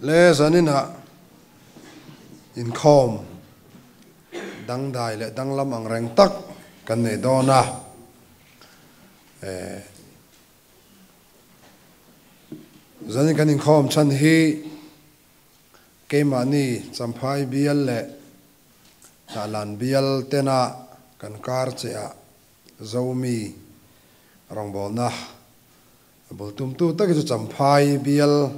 Le zanina inkhawm dangdai leh danglam ang reng tak kan nei dawn a. Zanin kan inkhawm chhan hi keimahni Champhai bial leh Hnahlan bial tena kan kar che ah Zomi rawngbawlna a bul tumtu tak hi chu Champhai bial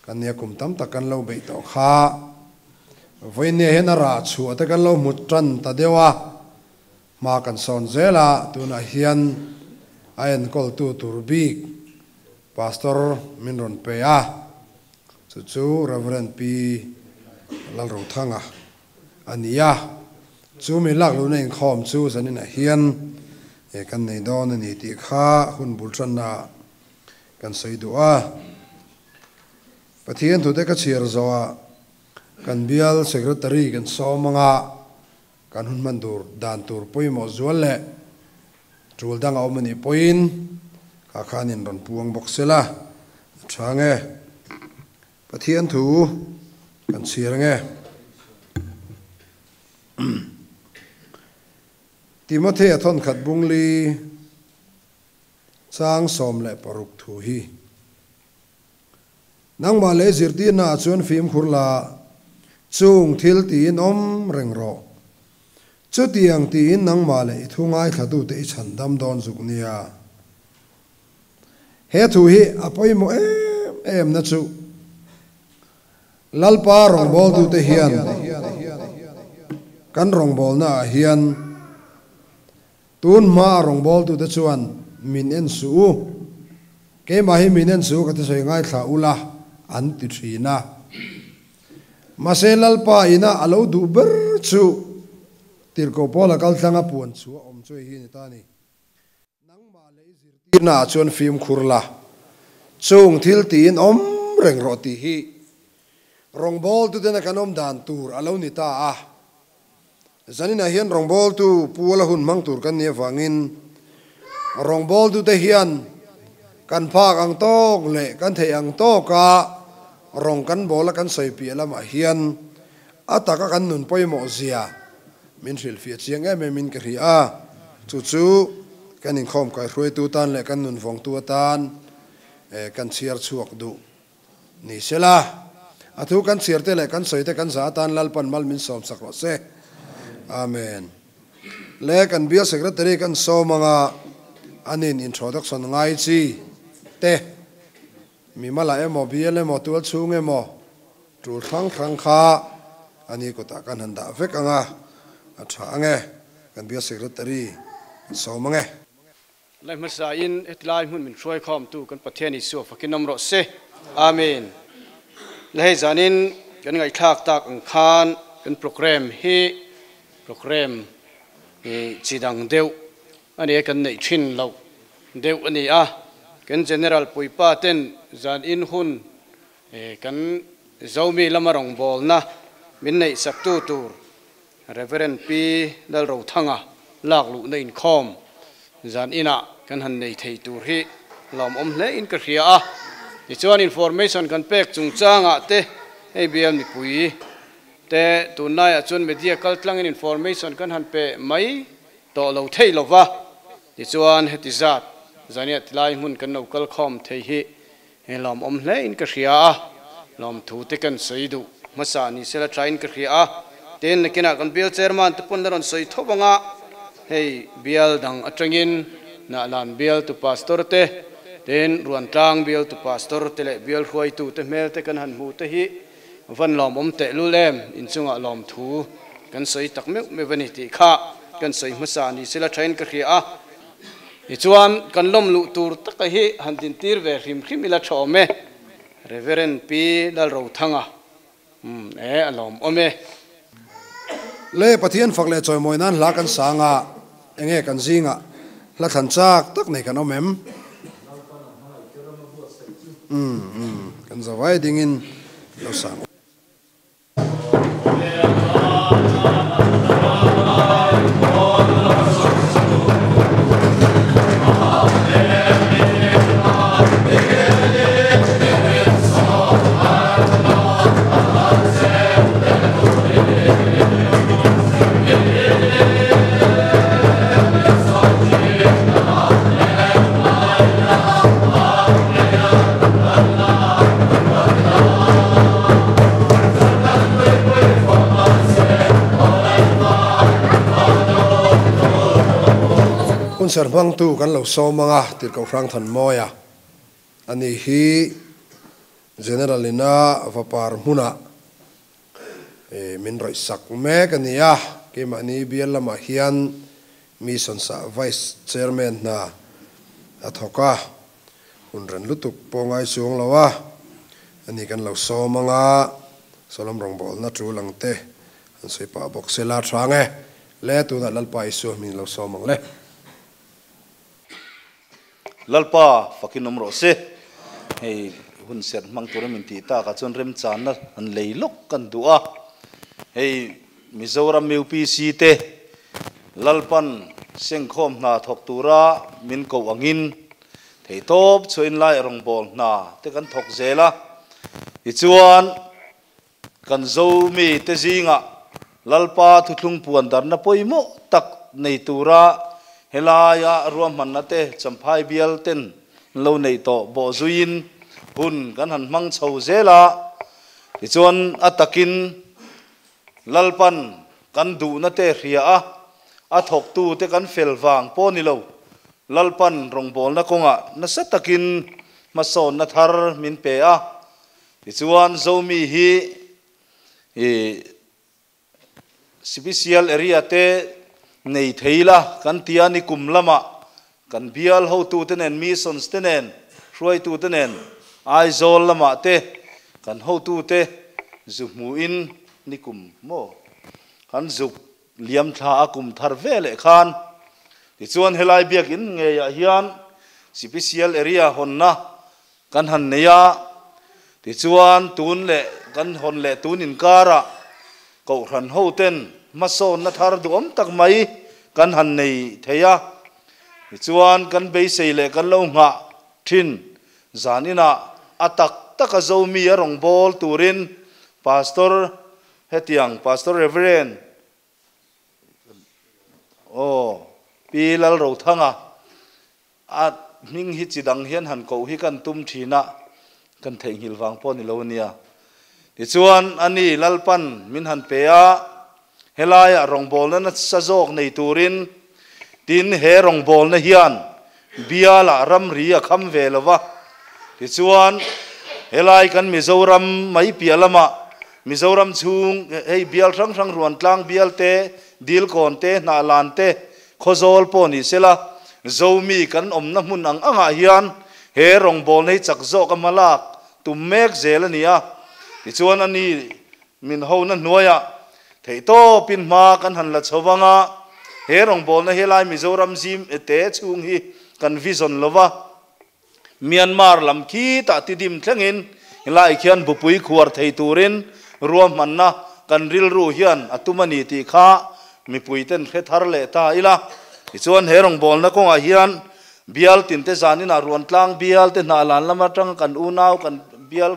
kan nia kum tam tak kan lo beih tawh kha. Vawinia hian a rah chhuah te kan lo hmu tan ta deuh a, hma kan sawn zel a, tunah hian a enkawltu tur bik Pastor min rawn pe a, chu chu Reverend Pi Lalrothanga a ni a, chu mi lak luhna inkhawm chu zaninah hian kan nei dawn a ni tih kha hun bul tanna ah kan sawi duh a. Pathian thute ka chhiar zawhah kan bial Secretary kan sawm anga kan hun hman tur dan tur pawimawh zual leh tul dang a awm a nih pawhin kha khanin rawn puang bawk sela a tha nge. Pathian thu kan chhiar nge. Timothea thawnkhat bungli chang 16 thu hi. Nangmah leh zirtirnaah chuan fimkhur la, chung thil tiin awm reng rawh. Chutiang tiin nangmah leh i thu ngaithlatute i chhan dam dawn zuk nia. He thu hi a pawimawh em em na chu Lalpa rawngbawltute hian kan rawngbawlnaah hian Tun hma a rawngbawltute chuan min en suh u, keimah hi min en suh u ka ti sawi ngaithla ula an ti thin a. Mahse Lalpa ina a lo duh ber chu Tirhkoh Paula kal tlanga puan chu a awm chu hei hi a ni ta a ni. Nangmah leh i zirtirna ah chuan fimkhur la, chung thil tiin awm reng rawh tih hi rawngbawltutena kan awm dan tur a lo ni ta a. Zaninah hian rawngbawltu puala hun hmang tur kan nih avangin rawngbawltute hian kan phak ang tawk leh kan theih ang tawka rawng kan bawl a kan sawi piah lamah hian a taka kan nun pawimawh zia min hrilhfiah chiang em em in ka hria a, chu chu kan inkhawm kaihruaitu tan leh kan nun vawngtu atan kan chhiar chhuak duh. Ni sela, a thu kan chhiar te leh kan sawi te kan zah atan Lalpan mal min sawm sak rawh se. Amen. Le kan bial secretary kan sawm anga anin introduction ngai chi te mimala emaw bial emaw tual chhung emaw tul hrang hrang kha ani kutah kan han dah vek anga a tha ange kan bial secretary kan sawm ange. Lai hmasa in hetilai hmun min hruai khawmtu kan Pathian Isua fakin awm rawh se. Amen. Le hei zanin kan ngaihthlak tak ang khan kan program hi program chi dang deuh a ni a, kan neih thin loh deuh a ni a. Kan General puipa ten zan in hun kan Zomi lama rawngbawlna min neih saktu tur Reverend Pi Lalrothanga lak luhna inkhawm zan inah kan han nei thei tur hi lawmawm hle in ka hria a. Tichuan information kan pek chungchangah te hei bial mipui te tunlaiah chuan media kal tlangin information kan han pe mai tawh lo thei lo va. Tichuan heti zat zaniah tilai hmun kan lo kal khawm thei hi lawmawm hle in ka hria a, lawmthu te kan sawi duh hmasa ni sela tha in ka hria a, tin nakinah kan bial chairman te pawn la rawn sawi tho ang a, hei bial dang atangin Hnahlan bial tu pastor te, tin Ruantlang bial tu pastor te leh bial hruaitu te hmel te kan han hmu te hi van lawmawm tehlul em, inchungah lawmthu kan sawi tak meuh meuh a ni tih kha kan sawi hmasa ni sela tha in ka hria a. Tichuan, kan lawm luh tur taka hi han dintir ve hrim hrim ila tha awm e. Reverend Pi Lalrothanga, Umm, e, a lawm awm e. Le, Pathian fak leh chawimawi nan hla kan sang a, enge kan zingah hla thlan chak tak nei kan awm em? Umm, umm, kan zavai dingin lo sang. Hunserh hmangtu kan lo sawm ang a, Tirhkoh Hrangthanmawia a ni hi General ina vapar hmunah min rawih sak mek a ni a, keimahni bial lamah hian Mission sa Vice Chairman hna a thawk a, hun ren lutuk pawh ngai chuang lo a, ani kan lo sawm ang a, Sawlam rawngbawlna tul ang te an sawi pah bawk se la tha ang e, le tunah Lalpa Isua hming lo sawm ang le. Lalpa fakin awm rawh se. Hei hun serh hmang tura min tih takah chuan remchanna han lei lawk kan duh a. Hei Mizoram UPC te Lalpan sengkhawm hna thawk tura min koh angin theihtawp chhuahin lai rawngbâwl hna te kan thawk zel a. Tichuan kan Zomi te zingah Lalpa thuthlung puan darna pawimawh tak nei tura helaia ruahmanna te Champhai bial ten lo neih tawh bawh zuiin hun kan han hmang chho zel a. Tichuan a takin Lalpan kan duhna te hria a, a thawktu te kan fel vang pawh ni lo, Lalpan rawngbawlna kawngah nasa takin hmasawnna thar min pe a. Tichuan Zomi hi i Sipisial area te nei thei la kan ti a, nikum lamah kan bial hotute nen, missions te nen, hruaitute nen Aizawl lamah te kan hotute zu hmuhin nikum maw kan zuk liam thla a kum thar ve leh khan. Tichuan helai biakin ngeiah hian Sipisial area hawnna Kan han nei a, tichuan tun leh kan hawn leh tun inkarah Kohhran hoten hmasawnna thar duhawm tak mai kan han nei thei a, tichuan kan beisei leh kan lo nghah thin zan inah a tak taka Zomi a rawngbâwl turin Pastor hetiang Pastor Reverend Aw Pi Lalrothanga A hming hi chi dang hian han koh hi kan tum thin a, kan theihnghilh vang pawh ni lo a nia. Tichuan, a ni Lalpan min han pe a, helaiah rawngbawlna nasa zawk nei turin, tin he rawngbawlna hian bialah ramri a kham ve lo va. Tichuan, helai kan Mizoram mai piah lamah Mizoram chhung hei bial hrang hrang Ruantlang bial te, Dilkawn te, Hnahlan te, Khawzawl pawh ni sela, Zomi kan awmna hmun ang angah hian he rawngbawlna hi chak zawk a hmalak tum mek zel a ni a. Tichuan a ni min hona hnuaiah theihtawpin hma kan han la chho vang a, he rawngbawlna helai Mizoram zim te chhung hi kan vision lo va, Myanmar lam khitah tidim thlengin helai khian bupui khuar thei turin ruahmanna kan rilru hian a tum a ni tih kha mipuiten hre thar leh ta ila. Tichuan he rawngbawlna kawngah hian bial tinte zaninah Ruantlang bial te hnah lan lam atanga kan unau kan bial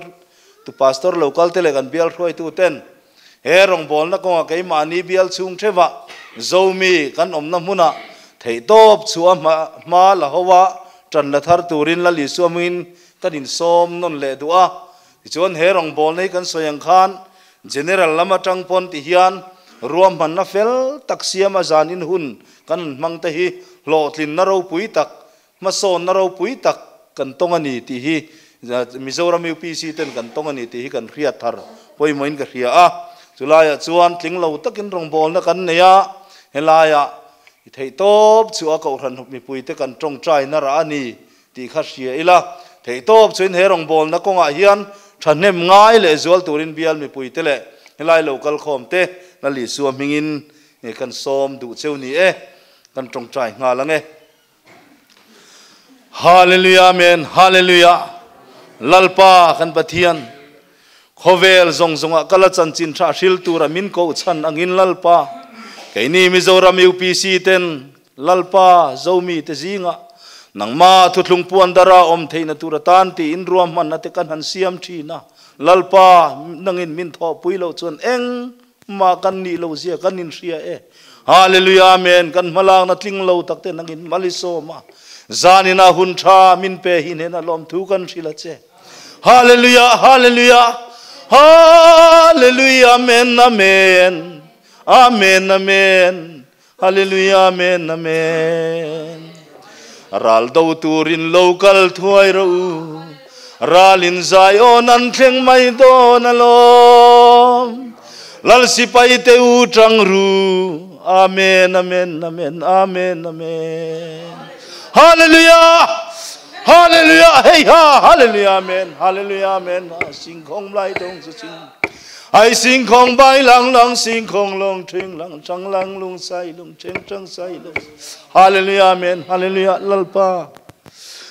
tu pastor local te leh kan bial hruaitu ten He rawngbawlna kawngah keimahni bial chhung theuhah Zomi kan awmna hmunah theihtawp chhuah hma la ho a, ṭan la thar turin Lal Isua hmingin kan insawm nawn leh duh a. Tichuan he rawngbawlna hi kan sawi ang khan General lam aṭang pawn ti hian ruahmanna fel tak siama zanin hun kan han hmang te hi hlawhtlinna ropui tak Hmasawnna ropui tak kan tawng a ni tih hi Mizoram UPC ten kan tawng a ni tih hi kan hriat thar pawimawhin ka hria a. Chulaiah chuan tling lo takin rawngbawlna kan nei a, helaiah i theihtawp chu a Kohhran mipuite kan tawngtaina rah a ni tih kha hria ila. Theihtawp chuin he rawngbawlna kawngah hian thahnem ngai leh zual turin bial mipuite leh helai lo kalkhawmte Lal Isua hmingin kan sawm duh cheu ni e, kan tawngtai nghal ang e. Hallelujah Amen Hallelujah Lalpa kan Pathian khawvel zawng zawngah kala chanchin tha hril tura min koh chhan angin Lalpa keini Mizoram UPC ten Lalpa Zomi te zinga nangma thuthlung puan dara awm theihna tur atan tiin ruahmanna te kan han siam thin a Lalpa nangin min thawhpui loh chuan eng Mah kan nih lo zia kan inhria e. Hallelujah Amen kan hmalakna tling lo tak te nangin mal i sawm a. Zanina hun tha min pe hi hnena lawmthu kan hrilh a che. Hallelujah Hallelujah Hallelujah Amen Amen Amen Amen Hallelujah Amen Amen. Ral do turin lo kal thuai ro ralin Zion an thleng mai dawn alawm lal sipai te u tang ru amen amen amen amen amen hallelujah hallelujah hey ha hallelujah amen hallelujah amen sing khong lai dong chu ching ai sing khong bai lang lang sing khong long thing lang chang lang lung sai lung cheng chang sai lung hallelujah amen hallelujah lalpa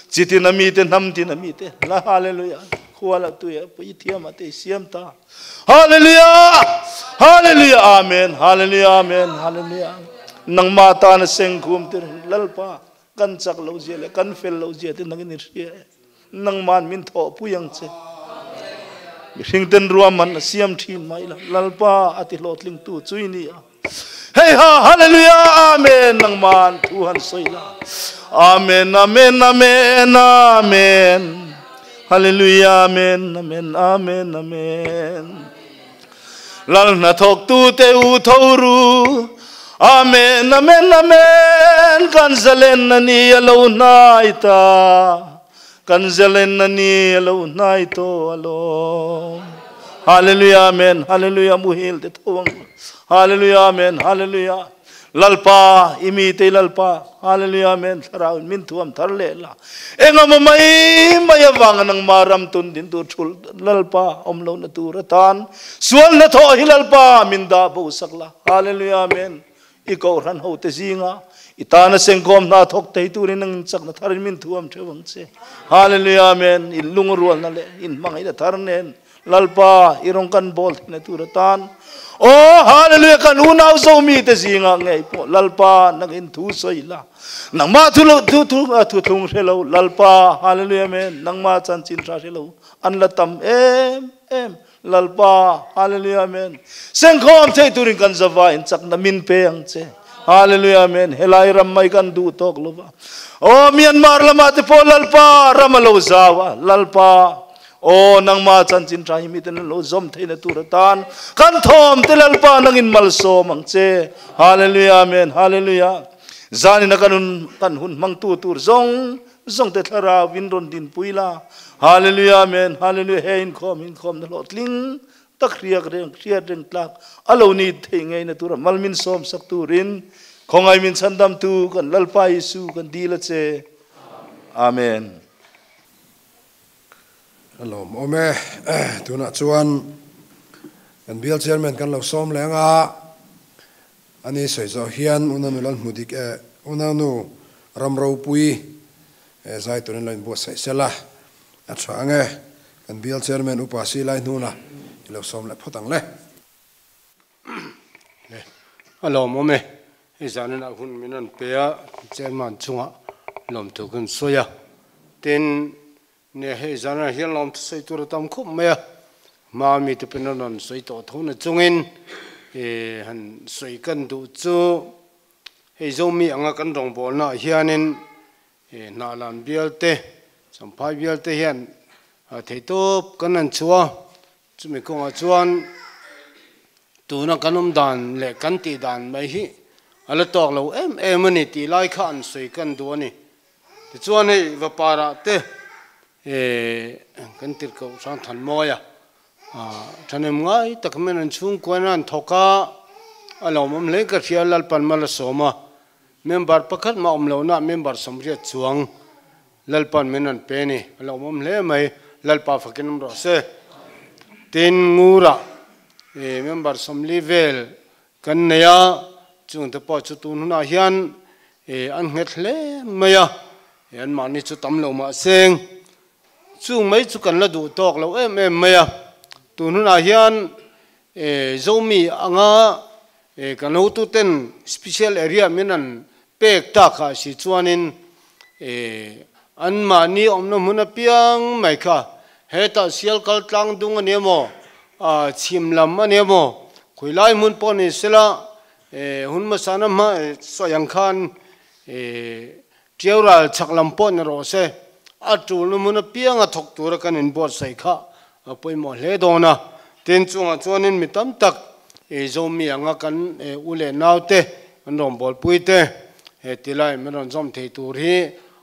chitin ami te nam tin ami te la hallelujah khuala tuya pui thiam ate siam ta hallelujah hallelujah amen hallelujah amen hallelujah nangma ta na seng khum te lalpa kan chak lo zia le kan fel lo zia te nangin ria nangman min tho puyang che mihring ten ruaman siam thin mai la lalpa ati hlawhtling tu chui ni a hey ha hallelujah amen nangman thu han soila amen amen amen amen hallelujah amen amen amen amen lal na thok tu te u thoru amen amen amen kan zalen na ni alo nai ta kan zalen na ni alo nai to alo hallelujah amen hallelujah muhil te thawang hallelujah amen hallelujah lalpa imi te lalpa hallelujah amen tharau min thuam thar le la engam mai mai awang nang maram tun din tu thul lalpa omlo na tu ratan sual na tho hi lalpa min da bo sakla hallelujah amen i ko ran ho te zinga itana sengkom na thok te turin nang chak na tharin min thuam thewang che hallelujah amen in lungrual na le in mangai na thar nen lalpa irong kan bol na tu ratan o hallelujah kan unau zo mi te zinga ngei po lalpa nang in thu soi la nang ma thu lo thu thu thu thung hrelo lalpa hallelujah amen nang ma chan chin tha hrelo an la tam em em lalpa hallelujah amen sengkhom thei turin kan zawa in chak na min pe ang che hallelujah amen helai ram mai kan du tok lova o Myanmar lama te po lalpa ramalo zawa lalpa o nangma chan chin trai mi ten lo zom theina tur tan kan thom te lalpa nangin malsom ang che hallelujah amen hallelujah zani na kanun kan hun mang tu tur zong zong te thlara win ron din puila hallelujah amen hallelujah he in khom na lo tling tak riak reng riat reng tlak alo ni thei ngai na tur malmin som sak turin khongai min chandam tu kan lalpa Yesu kan dila che amen. Hello ome tuna chuan kan bial chairman kan lo som lenga ani soi zo hian unanu lan mudik e unanu ramro pui e zai turin loin bo sai sela a tha ange kan bial chairman upa si lai nuna lo som le photang le le alo mome he zanan a hun minan pe a chairman chunga lom thu kun soya ten ne he zana hian lom sei tur tam khup mai a ma mi te penon soi to tho na chungin e han soi kan du chu hei zo mi anga kan rong bol na hianin e na lan bial te champhai bial te hian a thei top kan an chua chumi kawnga chuan tuna kanum dan le kan ti dan mai hi ala tok lo em em ani ti lai kha an soi kan du ani ti chuan hei va para te e kan tir ko sang than moya a thanem ngai takmen an chung kwan an thoka alomam le ka thial lal pan mal soma member pakhat ma omlo na member somriat chuang lalpan men an pe ni alomam le mai lalpa fakinum ro se tin ngura e member somli vel kan neya chung te pa chu tun huna hian e an nget hle maya an mani chu tam lo ma seng chung mai chu kan la du tok lo em em maya tun huna hian e zomi anga e kan ho tu ten special area minan pek ta kha si chuanin e an mani omna huna piang mai kha heta sial kal tlang dung ani mo a chim lam ani mo khoilai mun pon ni sela e hun ma sana ma soyang khan e tiaural chaklam pon ro se a tul nu mun piang a thok tur kan in bot sai kha poimo hle dona ten chunga chuanin mi tam tak e zomi anga kan ule naute an rom bol puite he tilai meron zom thei tur hi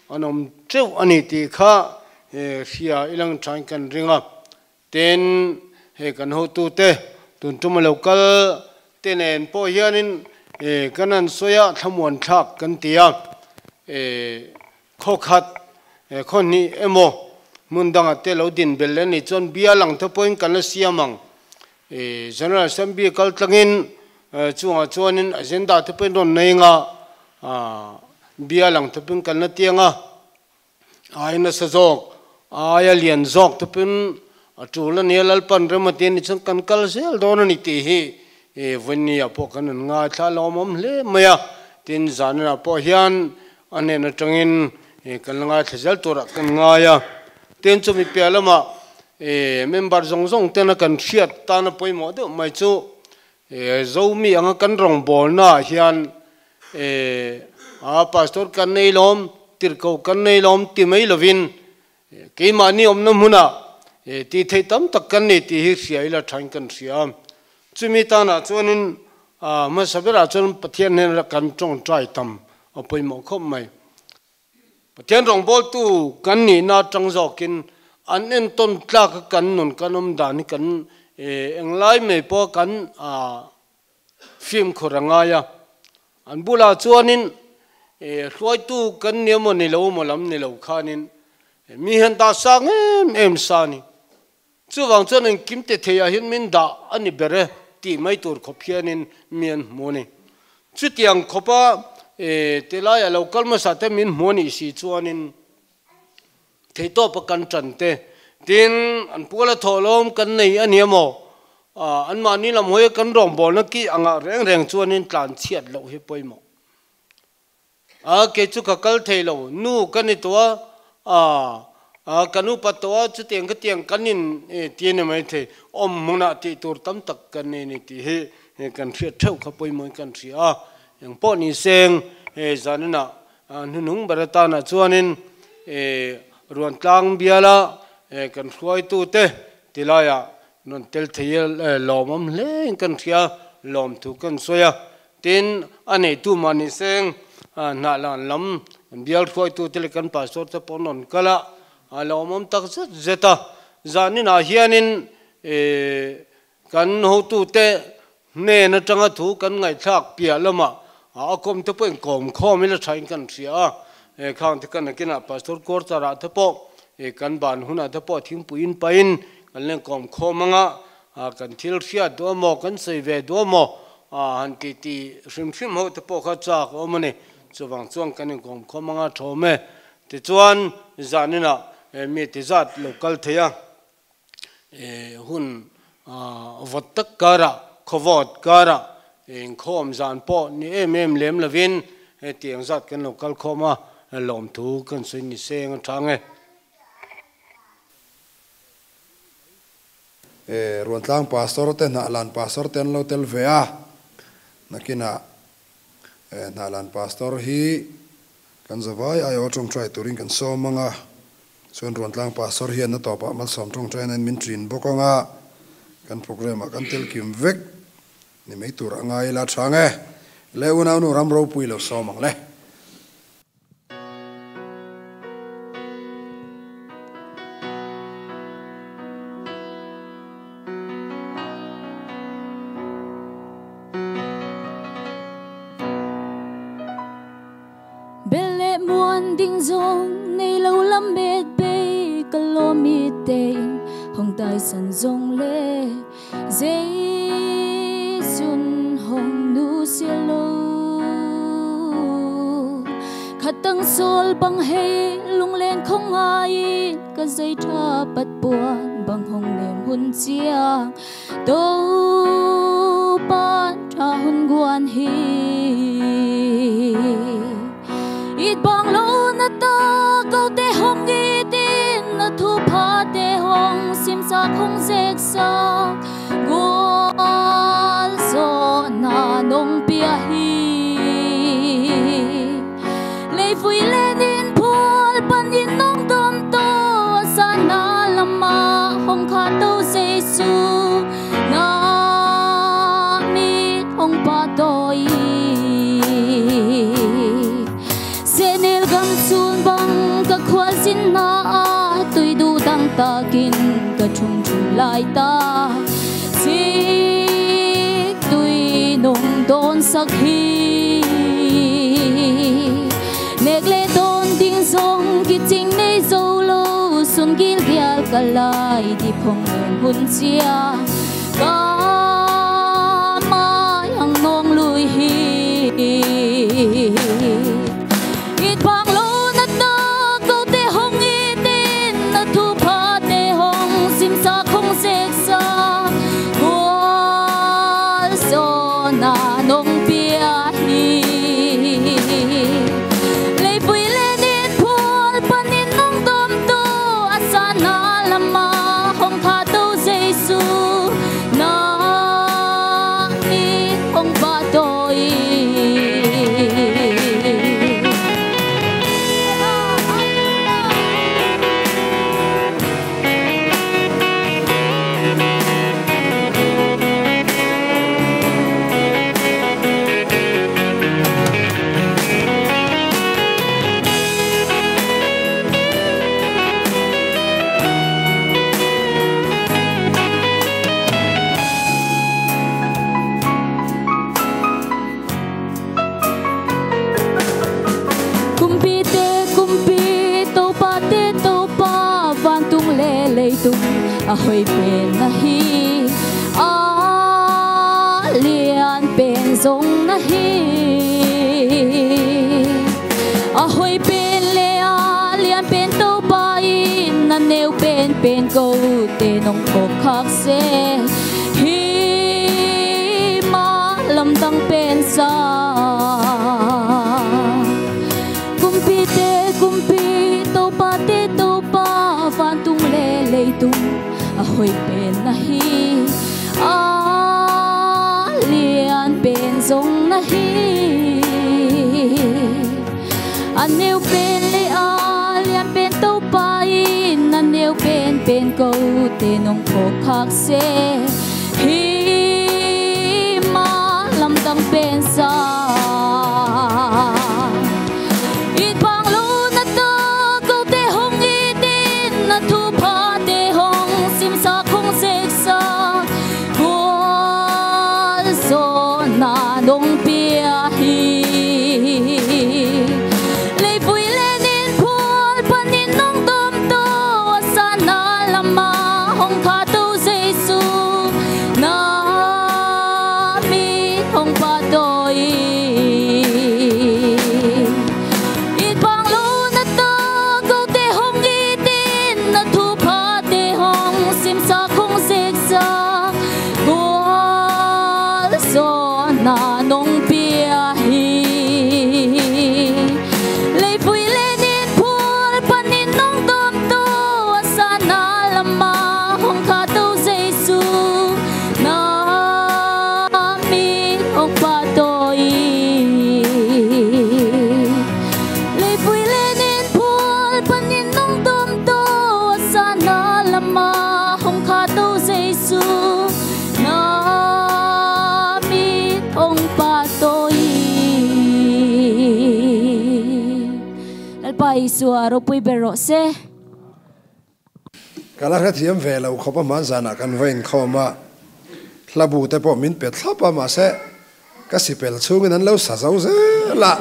an awm teuh a ni tih kha hria i lang thain kan ring a. Tin, hei kan hotute tun tuma lo kal te nen pawh hianin kan han sawi a, thlamuan thlak kan ti a, khaw khat, khaw hnih emaw hmun dangah te lo din belh leh a nih chuan bial ang te pawhin kan la siam ang. General Assembly kal tlangin chungah chuanin agenda te pawhin rawn nei anga bial ang te pawhin kan la ti anga. Ai nasa zawk, aia lian zawk te pawhin a tul a nia, Lalpan rem a ti a ni chuan kan kal zel dawn a ni tih hi vawinia pawh kan rawn ngaithla lawmawm hle mai a. Tin, zanah pawh hian a hnen atangin kan la ngaithla zel turah kan ngai a. Tin, chumi piah lamah member zawng zawng tena kan hriat tana pawimawh deuh mai chu Zomi anga kan rawngbawlnaah hian a pastor kan nei lawm, tirhkoh kan nei lawm ti mai lovin keimahni awmna hmunah tih theih tam tak kan nei tih hi hria ila thain kan hria a. Chumi tanah chuanin hmasa berah chuan Pathian hnenah kan tawngtai tam a pawimawh khawp mai. Pathian rawngbawltu kan nihna atang zawkin an entawn tlaka kan nun kan awm dan hi kan englai mai pawh kan fimkhur a ngai a. An bulah chuanin hruaitu kan ni emaw ni lo emaw lam ni lo khanin mi hian dah sang em em sa a ni. Chuvang chuan engkim te theiah hian min dah a ni ber e tih mai tur khawp hianin mi an hmu a ni. Chutiang khawpa ti laia lo kal hmasa te min hmu a nih si chuanin theihtawpa kan tan te, tin an puala thawhlawm kan nei a ni emaw, anmahni lam hawia kan rawngbawlna ki angah reng reng chuanin tlan chhiat loh hi pawimawh. A, kei chu ka kal thei lo, nu ka ni tawh a, a, a, ka nu pat tawh a, chutiang ka tiang kan in ti a ni maithei, awm hmunah tih tur tam tak kan nei ni tih hi kan hriat theuh kha pawimawhin kan hria a, eng pawh ni seng hei zaninah hnuhnung ber atanah chuanin Ruantlang biala kan hruaitute tilaiah rawn tel thei a, lawmawm hlein kan hria, lawmthu kan sawi a. Tin, a neitu mah ni seng hnah lan lam bial hruaitute leh kan pastor te pawh an rawn kal a, a lawmawm tak zet zet a. Zaninah hianin kan hotute hnen atanga thu kan ngaihthlak piah lamah a kawm te pawh inkawm khawm ila thain kan hria a. Khang te kan nakinah pastor quarter-ah te pawh kan ban hunah te pawh thingpui in pahin kan lengkawm khawm anga kan thil hriat duh amaw kan sawi ve duh amaw han ti ti hrim hrim ho te pawh kha chak a awm a ni. Chuvang chuan kan inkawm khawm anga thawm e. Tichuan zaninah mi ti zat lo kal thei a, hun vawt tak karah, khawvawt karah inkhawm zan pawh ni em em lem lovin hetiang zat kan lo kal khawm a, lawmthu kan sawi ni seng a tha ang e. E, Ruantlang Pastor te Hnahlan Pastor te an lo tel ve a, nakinah e, Hnahlan Pastor hi kan zavai aiawh tawngtai turin kan sawm ang a, chuan Ruantlang Pastor hian a tawpah malsawm tawngtai nen min ṭin bawk ang a, kan programme ah kan tel kim vek ni mai tur a ngai ila ṭha ang e, le unaunu ram ropui lo sawm ang le. Bel leh muan ding zawng nei lo lam met bei ka lawm i tein hawng tai san zawng le Zei cun hong nu si lo khat tang sol bang hei lunglen kho ngai in ka zei tha pat puan bang hong nem hun chiang to pan tha hun guan hi it bang lo na ta kau te hong i tin na thu pha te hong sim sa khong zek sa gual zo na nong pia hi lei vui lên in phul pan in nong dom to sa na lama hong kha to Giêsu na mi hong pa toi se nel gam sun bang sin na tui du dang takin ka chung chung lai ta sik tui nong don sak hi nek le don ding zong ki ching nei zo lo sun gil gial kalai di phong len hun chia ka mai ang nong lui hi ít bang lo na ta câu te hong i tin na thu pha te hong sim sa không sek sa hual so na nong pia hi lấy bùi lên in phual panin nong dom tu asana lama hong kha tu Giêsu na mi hong ba tôi. Kumpi te kumpi to pa te to pa van tung le le tung a hoi pen na hi a lian pen zong na hi a hoi pen le a lian pen to pa in na neu pen pen ko te nong ko khak se hi ma lam tang pen sa. Kumpi te kumpi to pa te to pa van tung le le tung a hoi pen na hi a lian pen zong na hi a neu pen le a lian pen to pa in na neu pen pen ko te nong ko khak se hi ma lam tang pen sa. Ít bang lo na ta câu te hong i tin na thu pha te hong sim sa không sek sa hual so na nong pia hi lấy vui lên in phual panin nong dom to sa na lama hong kha tu Giêsu na mi hong pa toi. Ít bang lo na ta câu te hong i tin na thu pha te hong sim sa không sek sa hual so na nong pia hi lấy vui lên in phual panin nong dom to sa na lama hong kha tu Giêsu na mi hong pa toi. Lấy vui lên in phual panin nong dom to sa na lama hong kha tu Giêsu na mi hong pa toi. Lalpa Isua ropui ber rawh se. Kala kha thiam ve lo khopa man zana kan vein khoma hlabu te pawh min pe thlapa ma se ka sipel chungin an lo sa zo zela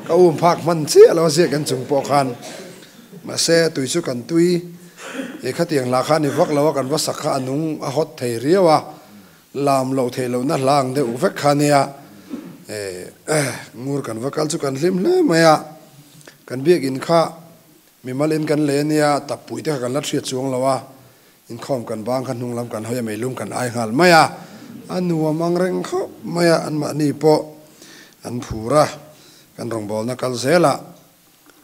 ka phak man chi lo zia kan chung pawh khan ma se tui chu kan tui e khatiang la khan ni vak lo kan va sakha anung a hot thei riawa lam lo thei lo na hlang de u vek khania e ngur kan vakal chu kan hlim hle maya kan biak in kha mi malin kan le nia tapui te kan la thria chuang lowa in khom kan bang khan hnung lam kan hoya mei lum kan ai ngal maya anuwa mang reng kho maya an ma ni po an phura kan rong bol na kal zela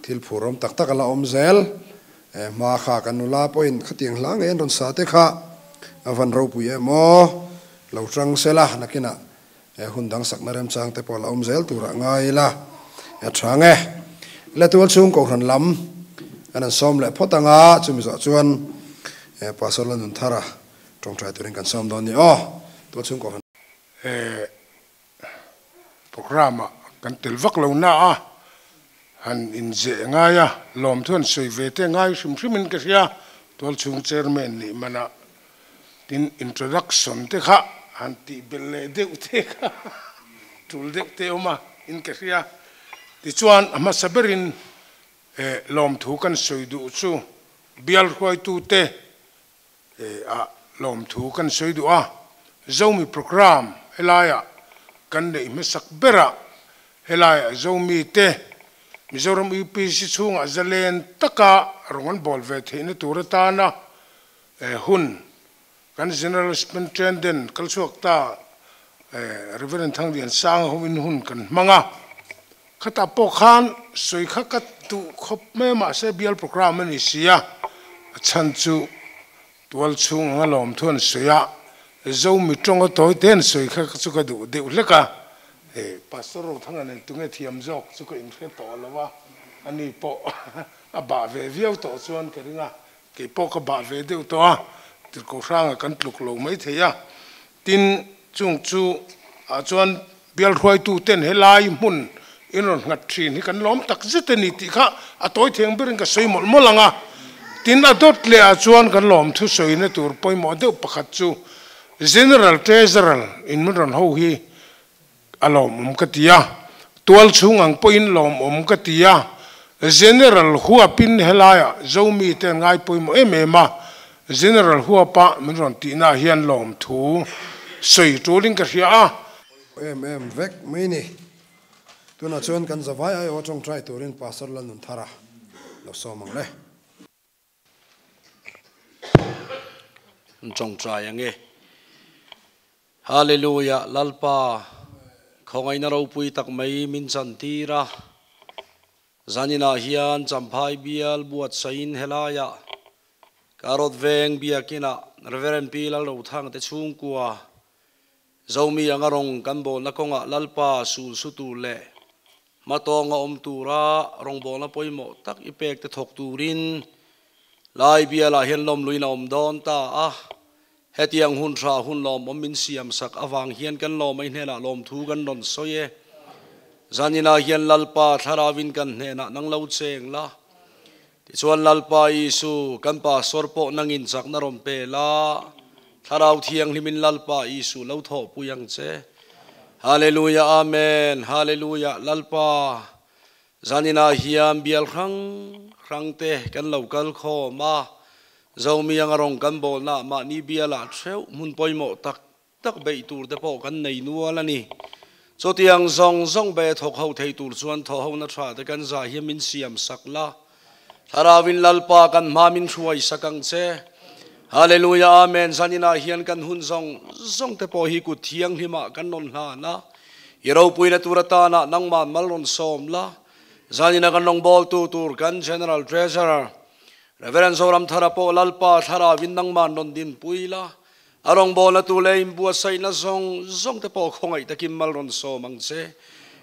thil phurom tak tak ala om zel ma kha kan nula point khatiang hlang en ron sa te kha avan ro pui emo lo tang sela nakina hun dang sak na rem chang te pawh la om zel tura ngai la ya thange le tual chung ko ran lam an som le photanga chumi zo chuan pastor la nun thara tong trai turin kan som don ni o tual chung ko programa kan tel vak lo na a Han inzeh ngai a, lawmthu han sawi ve te ngai hrim hrimin ka hria, tualchhung chairman nih manah tin introduction te kha han tih belh leh deuh te kha tul deuh te awm a in ka hria. Tichuan a hmasa berin lawmthu kan sawi duh chu bial hruaitute ah lawmthu kan sawi duh a, Zomi programme helaiah kan neih hmasak berah helaiah Zomi te Mizoram UPC chhungah zalen taka rawn an bawl ve theihna tur atana hun kan General Superintendent kalchhuak ta Rev. Thangliansanga hovin hun kan hmang a, khatah pawh khan sawi kha ka duh khawp mai a, mahse bial programme a ni si a, a chhan chu tual chhung anga lawmthu an sawi a, Zomi tawnga tawi te an sawi kha chu ka duh deuh hlek a, Pastor Rothanga nen tunge thiam zawk chu ka inhre tawh lo a, ani pawh a bah ve viau tawh chuan ka ring a, kei pawh ka bah ve deuh tawh a, tirhkoh hranga kan tluk lo maithei a. Tin, chung chu ah chuan bial hruaitu ten helai hmun in rawn nghat thin hi kan lawm tak zet a ni tih kha a tawi theng berin ka sawi mawlh mawlh ang a. Tin, a dawt leh ah chuan kan lawm thusawina tur pawimawh deuh pakhat chu General Treasurer in min rawn ho hi a lawmawm ka ti a, tual chhung ang pawhin lawmawm ka ti a, General huapin helaiah Zomi te an ngai pawimawh em em a, General huapa min rawn tihna ah hian lawmthu sawi tulin ka hria a. Em em vek mai ni. Tunah chuan kan zavai aiawh tawngtai turin Pastor Lalnunthara lo sawm ang le. An tawngtai ange. Hallelujah Lalpa khawngaihna ropui tak mai min chantir a, zaninah hian Champhai bial buatsain helaiah Karot veng biakinah Reverend Pi Lalrothang te chhungkua Zomi anga rawng kan bawlna kawngah Lalpa sul su tur leh hmatawnga awm tura rawngbawlna pawimawh tak i pek te thawk turin Lai bialah hian lawmluin a awm dawn ta a. Hetiang hun tha hun lawmawm min siam sak avang hian kan lawmai hnenah lawmthu kan rawn sawi e. Zaninah hian Lalpa thlarauin kan hnenah nang lo cheng la. Tichuan Lalpa Isu, kan Pastor pawh nangin chakna rawn pe la, Thlarau Thianghlimin Lalpa Isu lo thawhpui ang che. Hallelujah Amen Hallelujah Lalpa Zaninah hian bial hrang hrang te kan lo kal khawm a, Zomi anga rawng kan bawlnaah mahni bialah theuh hmun pawimawh tak tak beih tur te pawh kan nei nual a ni. Chutiang zawng zawng be thawk ho thei tur chuan thawhhona tha te kan zah hian min siam sak la. Thlarauin Lalpa kan hma min hruai sak ang che. Hallelujah Amen Zaninah hian kan hun zawng zawng te pawh hi kut thianghlimah kan rawn hlan a, i ropuina tur atana nangmah mal rawn sawm la. Zanina kan rawngbawltu tur kan General Treasurer Reverend Zoramthara pawh Lalpa thlarauin nangmah rawn dinpui la. A rawngbawlna tu leh inbuatsaihna zawng zawng te pawh khawngaih takin mal rawn sawm ang che.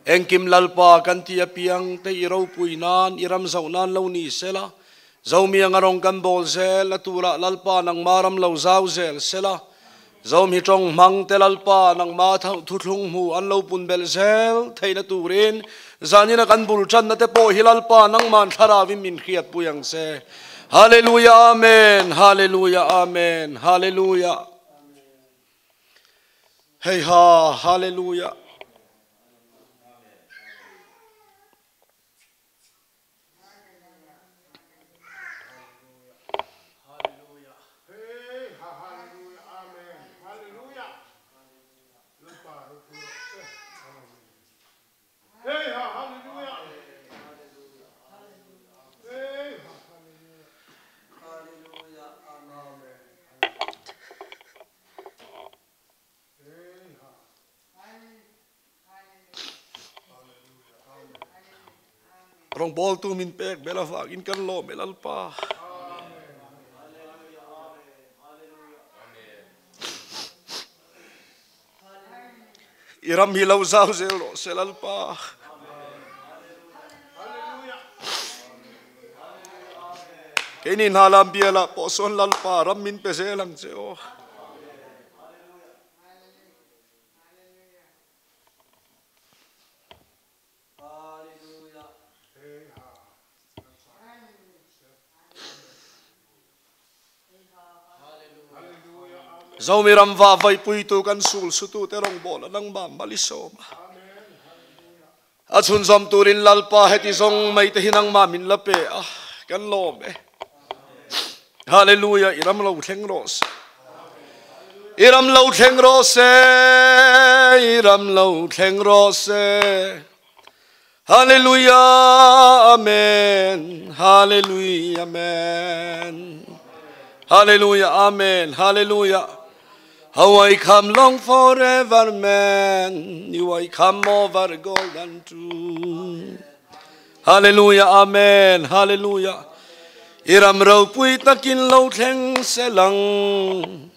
Engkim Lalpa kan ti apiang te i ropui nan, i ram zoh nan lo ni sela. Zomi anga rawng kan bawl zel a turah Lalpa nangma ram lo zau zel sela. Zomi tawng hmang te Lalpa nangma thuthlung hmu an lo pun belh zel theihna turin zanina kan bul tanna te pawh hi Lalpa nangman thlarauin min hriatpui ang che. Hallelujah Amen Hallelujah Amen Hallelujah Hei ha Hallelujah. Rawngbawltu min pek bel avangin kan lawm e Lalpa. I ram hi lo zau zel rawh se Lalpa. Keini hna lam bialah pawh sawn Lalpa ram min pe zel ang che aw. Zomi ram va vai pui tu kan sul su tu te rong bol nang ma malisoma. A chun zom turin lalpa heti zong mai te hinang ma min la pe a kan lom e. Hallelujah iram lo thleng ro se. Iram lo thleng ro se. Iram lo thleng ro se. Hallelujah amen. Hallelujah amen. Hallelujah amen. Hallelujah. How I come long forever, man. You I come over golden true. Hallelujah, amen. Hallelujah. Iram ro pui takin lo thleng se lang.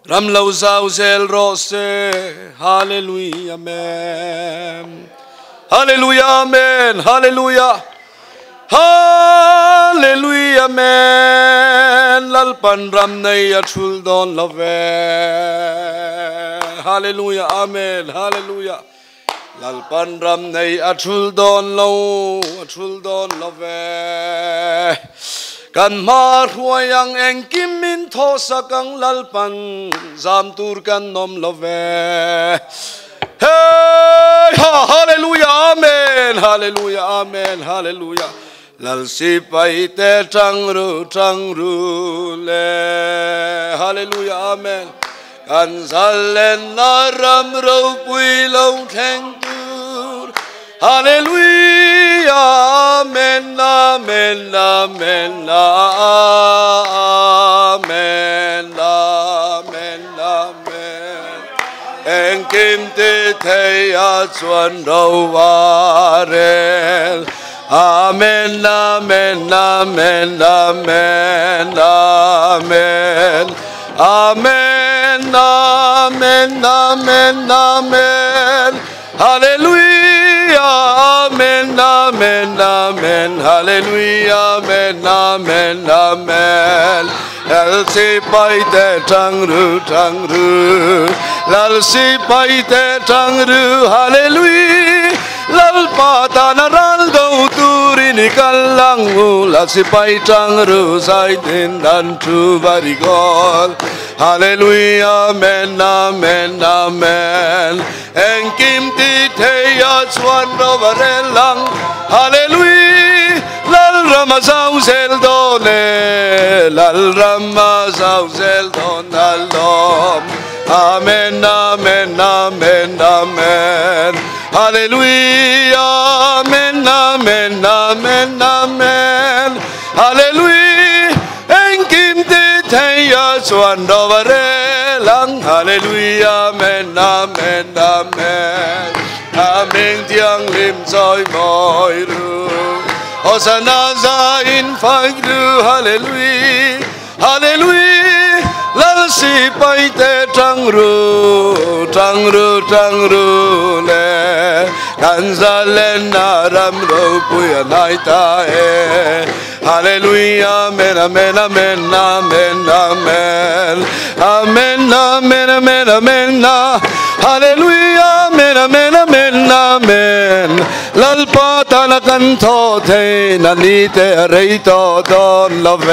Ram lo zau zel ro se. Hallelujah, amen. Hallelujah, amen. Hallelujah. Hallelujah, amen. Lalpan ram nei a thul don love. Hallelujah, amen. Hallelujah. Lalpan ram nei a thul don lo, a thul don love. Kan ma ruayang eng kim min tho sakang lalpan zam tur kan nom love. Hey, ha, hallelujah, amen. Hallelujah, amen. Hallelujah. Lal si pai te tang ru le. Hallelujah, amen. Kan zalen na ram ro pui lo thleng tur. Hallelujah, amen, amen, amen, amen, amen, amen. Eng kim ti thei a chuan ro wa rel. Amen, amen, amen, amen, amen. Amen, amen, amen, amen. Hallelujah, amen, amen, amen. Hallelujah, amen, amen, amen. Lal si pai te tang ru, tang ru. Lal si pai te tang ru, hallelujah. Lal pa ta na ral do turi ni kalang u. Lal si pai tang ru sai tin dan tu varigol. Hallelujah, amen, amen, amen. Eng kim ti thei a chuan ro va re lang. Hallelujah. Lal rama zau zel do ne. Lal rama zau zel do na lom. Amen, amen, amen, amen. Hallelujah, amen, amen, amen, amen. Hallelujah. Eng kim ti thei a chuan ro va re lang. Hallelujah, amen, amen, amen. Amen tiang lim choi moi ru. Hosanna za in phai ru. Hallelujah, hallelujah. Lal si pai te tang ru, tang ru, tang ru le. Kan za len na ram ro pui a nai ta e. Hallelujah, amen, amen, amen, amen, amen. Amen, amen, amen, amen. Hallelujah, amen, amen, amen, amen. Lal pa ta na kan tho the na ni te rei to don love.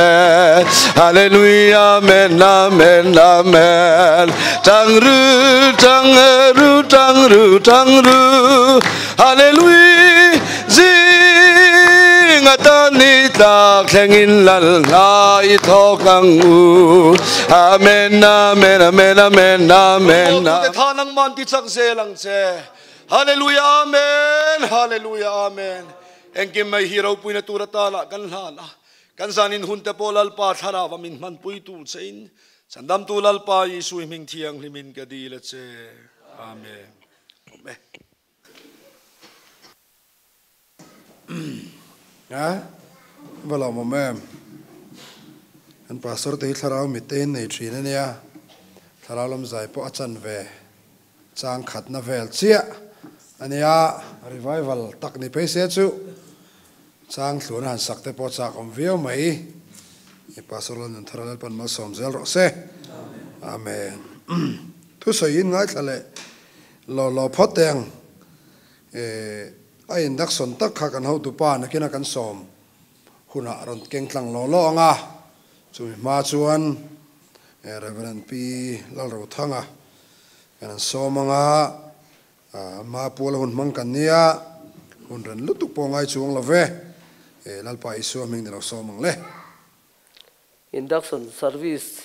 Hallelujah, amen, amen, amen. Tang ru, tang ru, tang ru, tang ru. Hallelujah, zing ta ni ta thlengin lal nai tho kang u. Amen, amen, amen, amen, amen. Te tha nang man ti chak ze lang che. Hallelujah, amen, hallelujah, amen. Engkim mai hi ro puina tura ta la kan hla na. Kan zanin hun te po lal pa thara wa min man pui tu chein. Chandam tu lal pa Yesu ming thiang hlimin ka di la che. Amen. Amen. Ha? Wala mo mem. An pastor te thlarau mi te nei thin ania. Thlarau lam zai po achan ve. Chang khat na vel chia. Ania revival tak ni pe se chu. Chang thlun han sak te po chak om viau mai. I pastor lan tharal pan ma som zel ro se. Amen. Thu soi in ngai thlale lo lo phot teng. A induction tak kha kan ho tu pa na kina kan som. Huna ron keng tlang lo lo anga. Chumi ma chuan Reverend Pi Lalrothanga kan han sawm anga ma puala hun hmang kan nia hun ran lutuk pawh ngai chuang lo ve Lalpa Isua hming ni lo sawm ang le. Induction service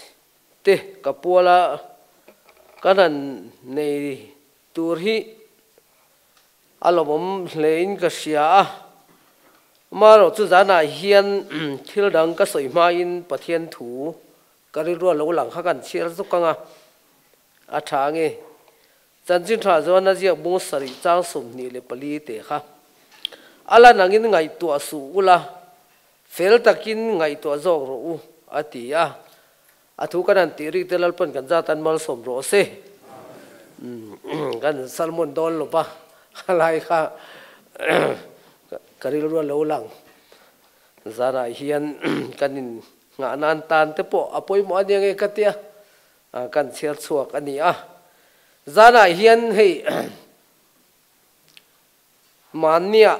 te ka puala kan han nei tur hi a lawmawm hlein ka hria a. Amaherawh chu zanah hian thil dang ka sawi hmain Pathian thu ka rilru a lo lang kha kan chhiar zuk ang a, a tha nge? Chanchin tha chuan a ziak bung sarih chang 24 te kha a lan angin ngaihtuah suh ula, fel takin ngaihtuah zawk rawh u, a ti a. A thu kan han tih rik te Lalpan kan zat an malsawm rawh se. Kan sermon dawn lo va, khalai kha ka rilru a lo lang. Zanah hian kan in Nghah nan tan te pawh a pawimawh a nia nge ka tia kan chhiar chhuak a ni a. Zanah hian hei mahnia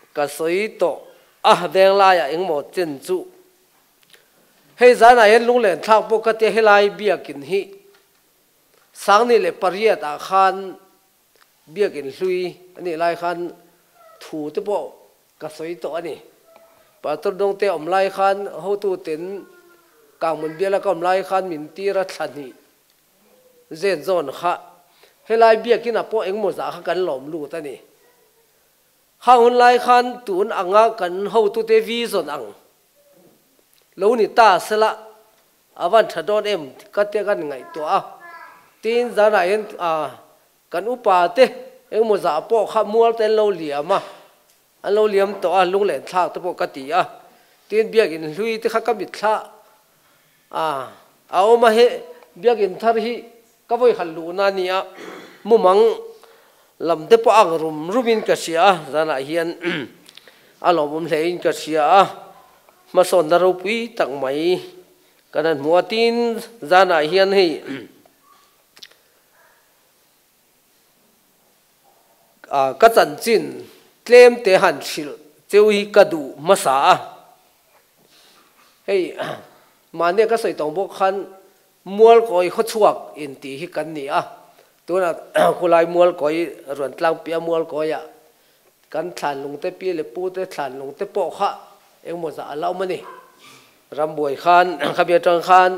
ka sawi tawh a veng laiah engmaw chen chu hei zanah hian lunglen thlak pawh ka tia helai biakin hi 2008 ah khan Biakin hlui a nih lai khan thu te pawh ka sawi tawh a ni. Pastor Dawngte awm lai khan hotu ten Kangmun biala ka awm lai khan min tir a thla hnih zen zawn kha helai biakin ah pawh engmaw zah kha kan lawm lut a ni. Khang hun lai khan tun anga kan hotute vision ang lo ni ta sela A van tha dawn em ka tia kan ngaihtuah a, tin zanah hian kan upa te engmaw zah pawh kha mual te an lo liam a, an lo liam tawh a, lung leh thlak te pawh ka ti a, tin biakin hlui te kha ka mitthla a a awm a, he biakin thar hi ka vawi khat luhna a ni a, mumang lam te pawh ang rum rumin ka hria a, zanah hian a lawmawm hlein ka hria a, hmasawnna ropui tak mai kan han hmu a, tin zanah hian hei ka chanchin tlem te han hrilh cheu hi ka duh hmasa a, hei mahnia ka sawi tawng bawk khan Mualkawi khawchhuak in tih hi kan ni a, tunah khulai Mualkawi ruan tlangpi a Mualkawiah kan thlan lungte pi leh pu te thlan lungte pawh kha engmaw zah a la awm a ni. Rambuai khan khami atang khan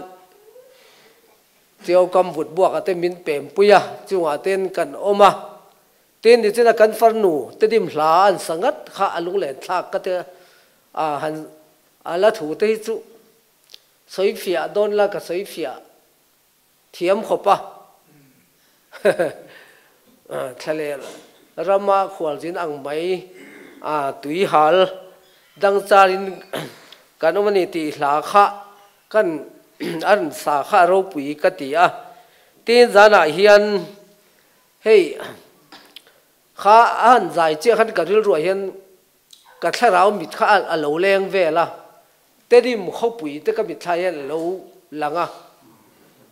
Tiau kam vut buakah te min pem pui a, chungah ten kan awm a, tin nichina kan farnu te dim hla an sa ngat kha a lunglen thlak ka te a han a la thu te hi chu Sawi fiah dawn la ka sawi fiah thiam khawp a. Thlalel rama khualzin ang mai a tui hal dang charin kan awm a ni tih hla kha kan a rawn sa kha a ropui ka ti a. Tin zanah hian hei kha a han zai chiah khan ka rilruah hian Ka thlarau mit kha a lo leng vel a, Tedim khawpui te ka mitthla hian a lo lang a.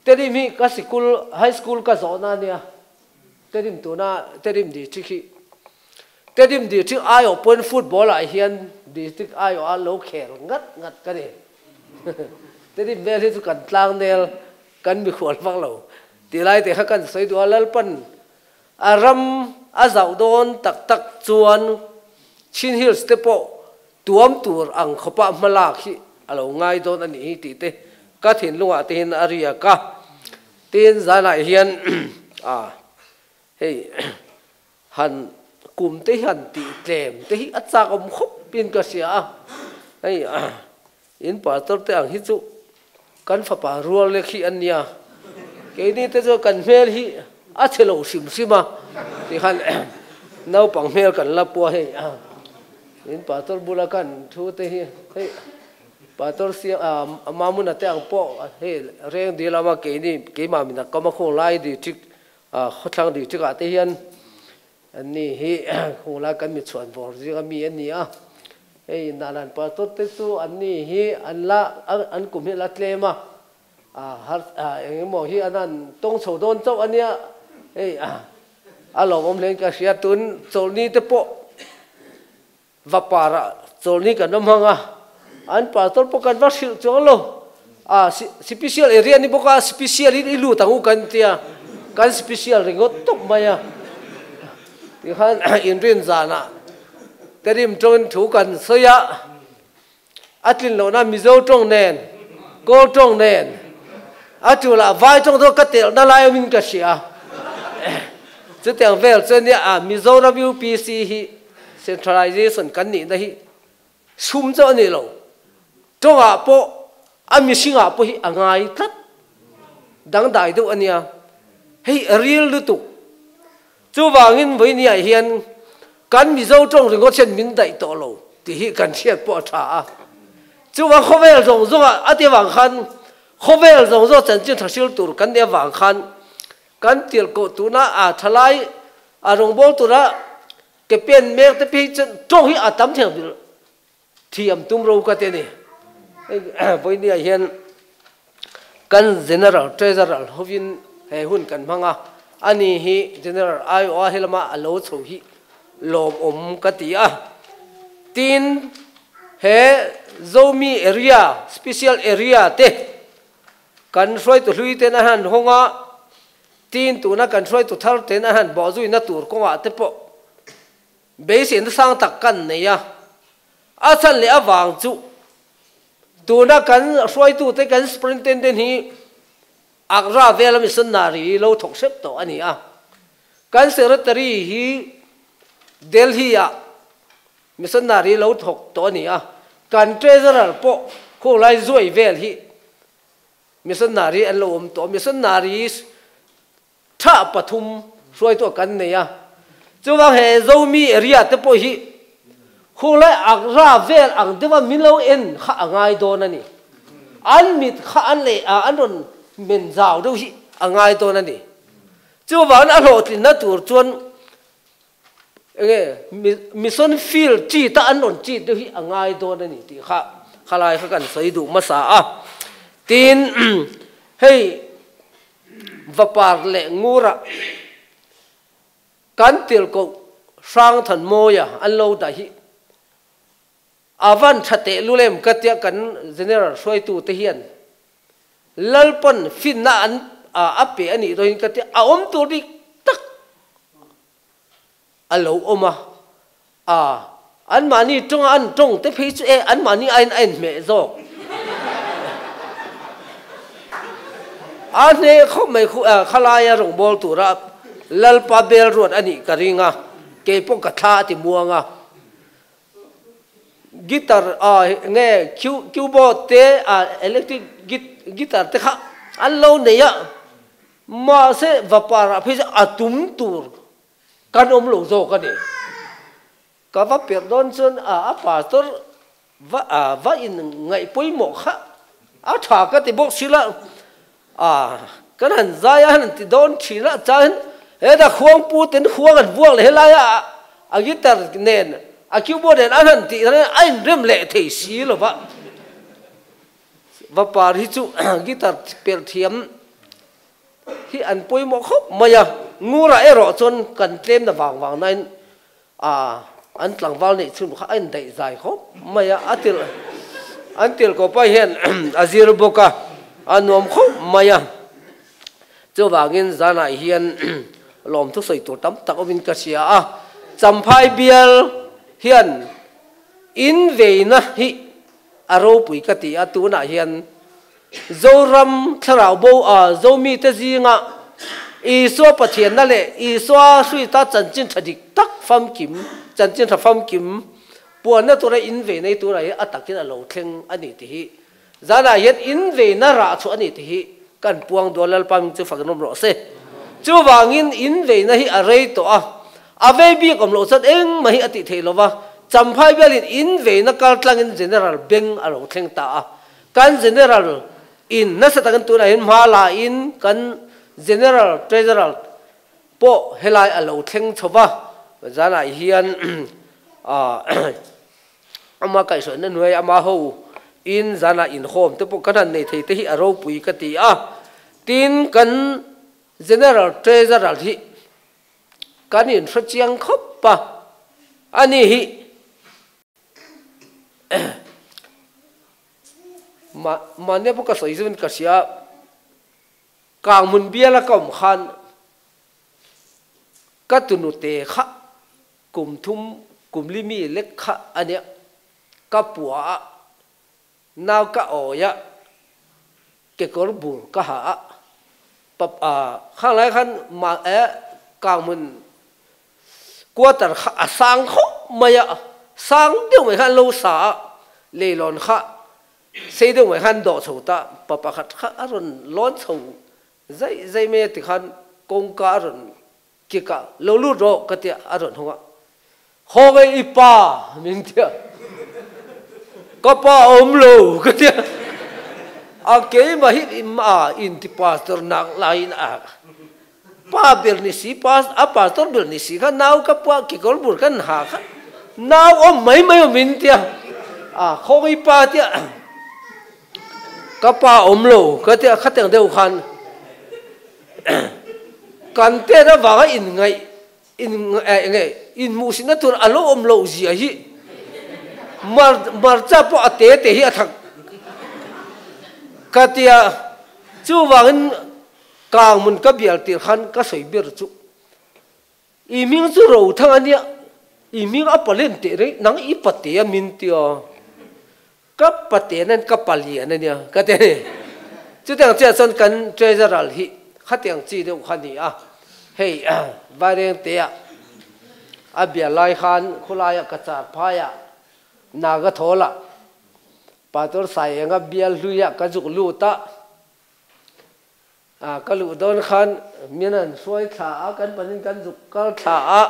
Tedim hi ka sikul, high school ka zawhna a nia, Tedim tuna Tedim district hi. Tedim district aiawh pawhin football ah hian district aiawh a lo khel ngat ngat ka ni. Tedim vel hi chu kan tlangnel, kan mikhual vak lo tih lai te kha kan sawi duh a, Lalpan A ram a zauh dawn tak tak chuan Chin Hills te pawh tuam tur ang khawpah hmalak hi a lo ngai dawn a nih hi tih te ka thinlungah te hian a riak a. Tin, zanah hian a hei han kum te hi han tih tlem te hi a chak awm khawp in ka hria a. Hei in pastor te ang hi chu Kan fapa rual lek hi an nia, keini te chuan kan hmel hi a chhe lo hrim hrim a, tikhan naupang hmel kan la pua hei in pastor bula kan thu te hi hei pastor sia Mamuna te ang pawh hei reng dil lama keini keimah min a kam a khung lai district khawthlang district ah te hian An ni hi khung lai kan mi chhuan vawr zing a mi a ni a, hei Nahlan pastor te chu an ni hi an la an kum hi a la tlem a, har eng emaw hi an han tawng chho dawn chauh a nia, hei a lawmawm hlein ka hria tun chawlhni te pawh va parah chawlhni kan awm hang a, an pastor pawh kan va hrilh chuang lo. A special area ni bawk a, special in i lut ang u kan tia, kan special ringawt tawp mai a. Tikhan inrin zanah Terim tawngin thu kan sawi a, a tlin lohna Mizo tawng nen, Kawl tawng nen, a tulah Vai tawng chu ka telhna lai awmin ka hria. Chutiang vel chuan nia a Mizoram UPC hi centralization kan nihna hi sum chauh a ni lo. Tawngah pawh a mihringah pawh hi a ngai tlat. Dangdai deuh a nia. Hei ril lutuk. Chuvangin vawinia hian kan Mizo tawng ringawt hian min daih tawh lo tih hi kan hriat pawh a tha a. Chuvang khawvel zawng zawngah a ti avang khan khawvel zawng zawng chanchin tha hril tur kan nih avang khan kan tirhkoh tuna a thalai a rawngbâwl tura ke pen mek te phei chuan tawng hi a tam thei ang bil Thiam tum ro ka ti a ni. Vawinia hian kan General Treasurer hovin he hun kan hmang a, ani hi General aiawha helama a lo chho hi lawmawm ka ti a. Tin, he Zomi area, special area te kan hruaitu hlui ten a han hawng a, tin tuna kan hruaitu thar ten a han bawhzuina tur kawngah te pawh Beiseina sang tak kan nei a, a chhan leh avang chu tuna kan hruaitute kan superintendent hi Agra vela missionary lo thawk hrep tawh a ni a, kan secretary hi Delhi-ah missionary lo thawk tawh a ni a, kan treasurer pawh khawlai zuai vel hi missionary an lo awm tawh a, missionary Thlah pathum hruaituah kan nei a, chuvang he Zomi area te pawh hi khulai Agra vel ang deuha min lo en kha a ngai dawn a ni. An mit kha an leh a, an rawn men zau deuh hi a ngai dawn a ni. Chuvangin a hlawhtlinna tur chuan enge mission field chi ta an rawn chit deuh hi a ngai dawn a ni tih kha khalai kha kan sawi duh hmasa a. Tin, hei Vapar leh ngura kan tirhkoh Hrangthanmawia an lo dah hi a van tha teh lul em ka tia kan General hruaitu te hian Lalpawn finna an a pe a nih dawhin ka tia a awm tur dik tak a lo awm a, a anmahni tawnga an tawng te phei chu e anmahni aiin a inhmeh zawk. A hneh khawp mai khu khalaia rawngbâwl tura Lalpa bel ruat a nih ka ring a, kei pawh ka thla a ti muang a. Guitar a nge keyboard te a electric guitar te kha an lo nei a, mahse vapar ah phei chu a tum tur Kan awm lo zawk a ni. Ka va perh dawn chuan a pastor va a va in ngaih pawimawh kha a tha ka ti bawk si la, a kan han zai a han ti dawn thin a chuan heta khuang pu ten khuang an vuak leh helai a a guitar nen a keyboard nen an han tih a inrem leh thei si lo va. Vapar hi chu guitar perh thiam hi an pawimawh khawp mai a, Ngurah erawh chuan kan tlemna vang vang nain ah an tlangval neih chhun kha a indaih zai khawp mai a, a tirh an tirh kawpa hian a zir bawk a, a nuam khawp mai a, chuvangin zanah hian lawmthu sawi tur tam tak awmin ka hria a, Champhai bial hian in veina hi a ropui ka ti a, tunah hian Zoram thlarau bo a Zomite zinga Isua Pathianna leh Isua hruita chanchin tha dik tak famkim, chanchin tha famkim puanna tura invei nei turah hi a takin a lo thleng a ni tih hi zanah hian inveina rah chhuah a ni tih hi kan puang dual Lalpa hming chu fak nawm rawh se. Chuvangin inveina hi a rei tawh a, a vei bik awm loh chuan engmah hi a tih theih lova, Champhai bialin inveina kaltlangin General beng a lo thleng ta a, Kan General in nasa takin tunah hian hma la in kan General Treasurer pawh helai a lo thleng chho va, zanah hian ama kaihhruaina hnuai ama ho in zanah inkhawm te pawh kan han nei thei te hi a ropui ka ti a. Tin, kan General Treasurer hi kan inhre chiang khawp a, ani hi. Ma mahnia pawh ka sawi zeuhin ka hria, kang hmun biala ka awm khan ka tunute kha kum thum kum li mi lek kha a nia, ka pua a, nau ka awi a, kekawr bur ka ha a, pap a khang lai khan ma e kang hmun quarter kha a sang khawp mai a, sang deuh mai khan an lo sa a, leilawn kha sei deuh mai khan an dawh chho ta, pa pakhat kha a rawn lawn chho zaih zaih mai a tikhan kawngka a rawn kik a, lo lut rawh ka tia a rawn hawng a, haw nge i pa min tia, ka pa a awm lo ka tia, a keimah hi a inti pastor nak laiin a Pa ber ni si, pa a pastor ber ni si kha nau ka pua kekawr bur kan ha kha nau awm mai mai awm in tia a khawngi pa tia ka pa awm lo ka tia khatiang deuh khan kan tet avanga in ngaih in enge in hmuhsihna tur a lo awm loh zia hi mar marcha pawh a te te hi a thak ka tia chuvangin Kang hmun ka bial tir khan ka sawi ber chu i hming chu ro thang a nia, i hming a palen teh reng nang i pate a min tia, ka pate nan ka palian a nia ka ti a ni. Chutiang chiah chuan kan treasurer hi khatiang chi deuh kha a ni a, hei Vairengte ah a bial lai khan khawlaiah ka char phaiah Naga thawlah Pastor Saienga bial hluiah ka zuk lut a, A ka luh dawn khan min an hruai thla a, kan panin kan zuk kal thla a,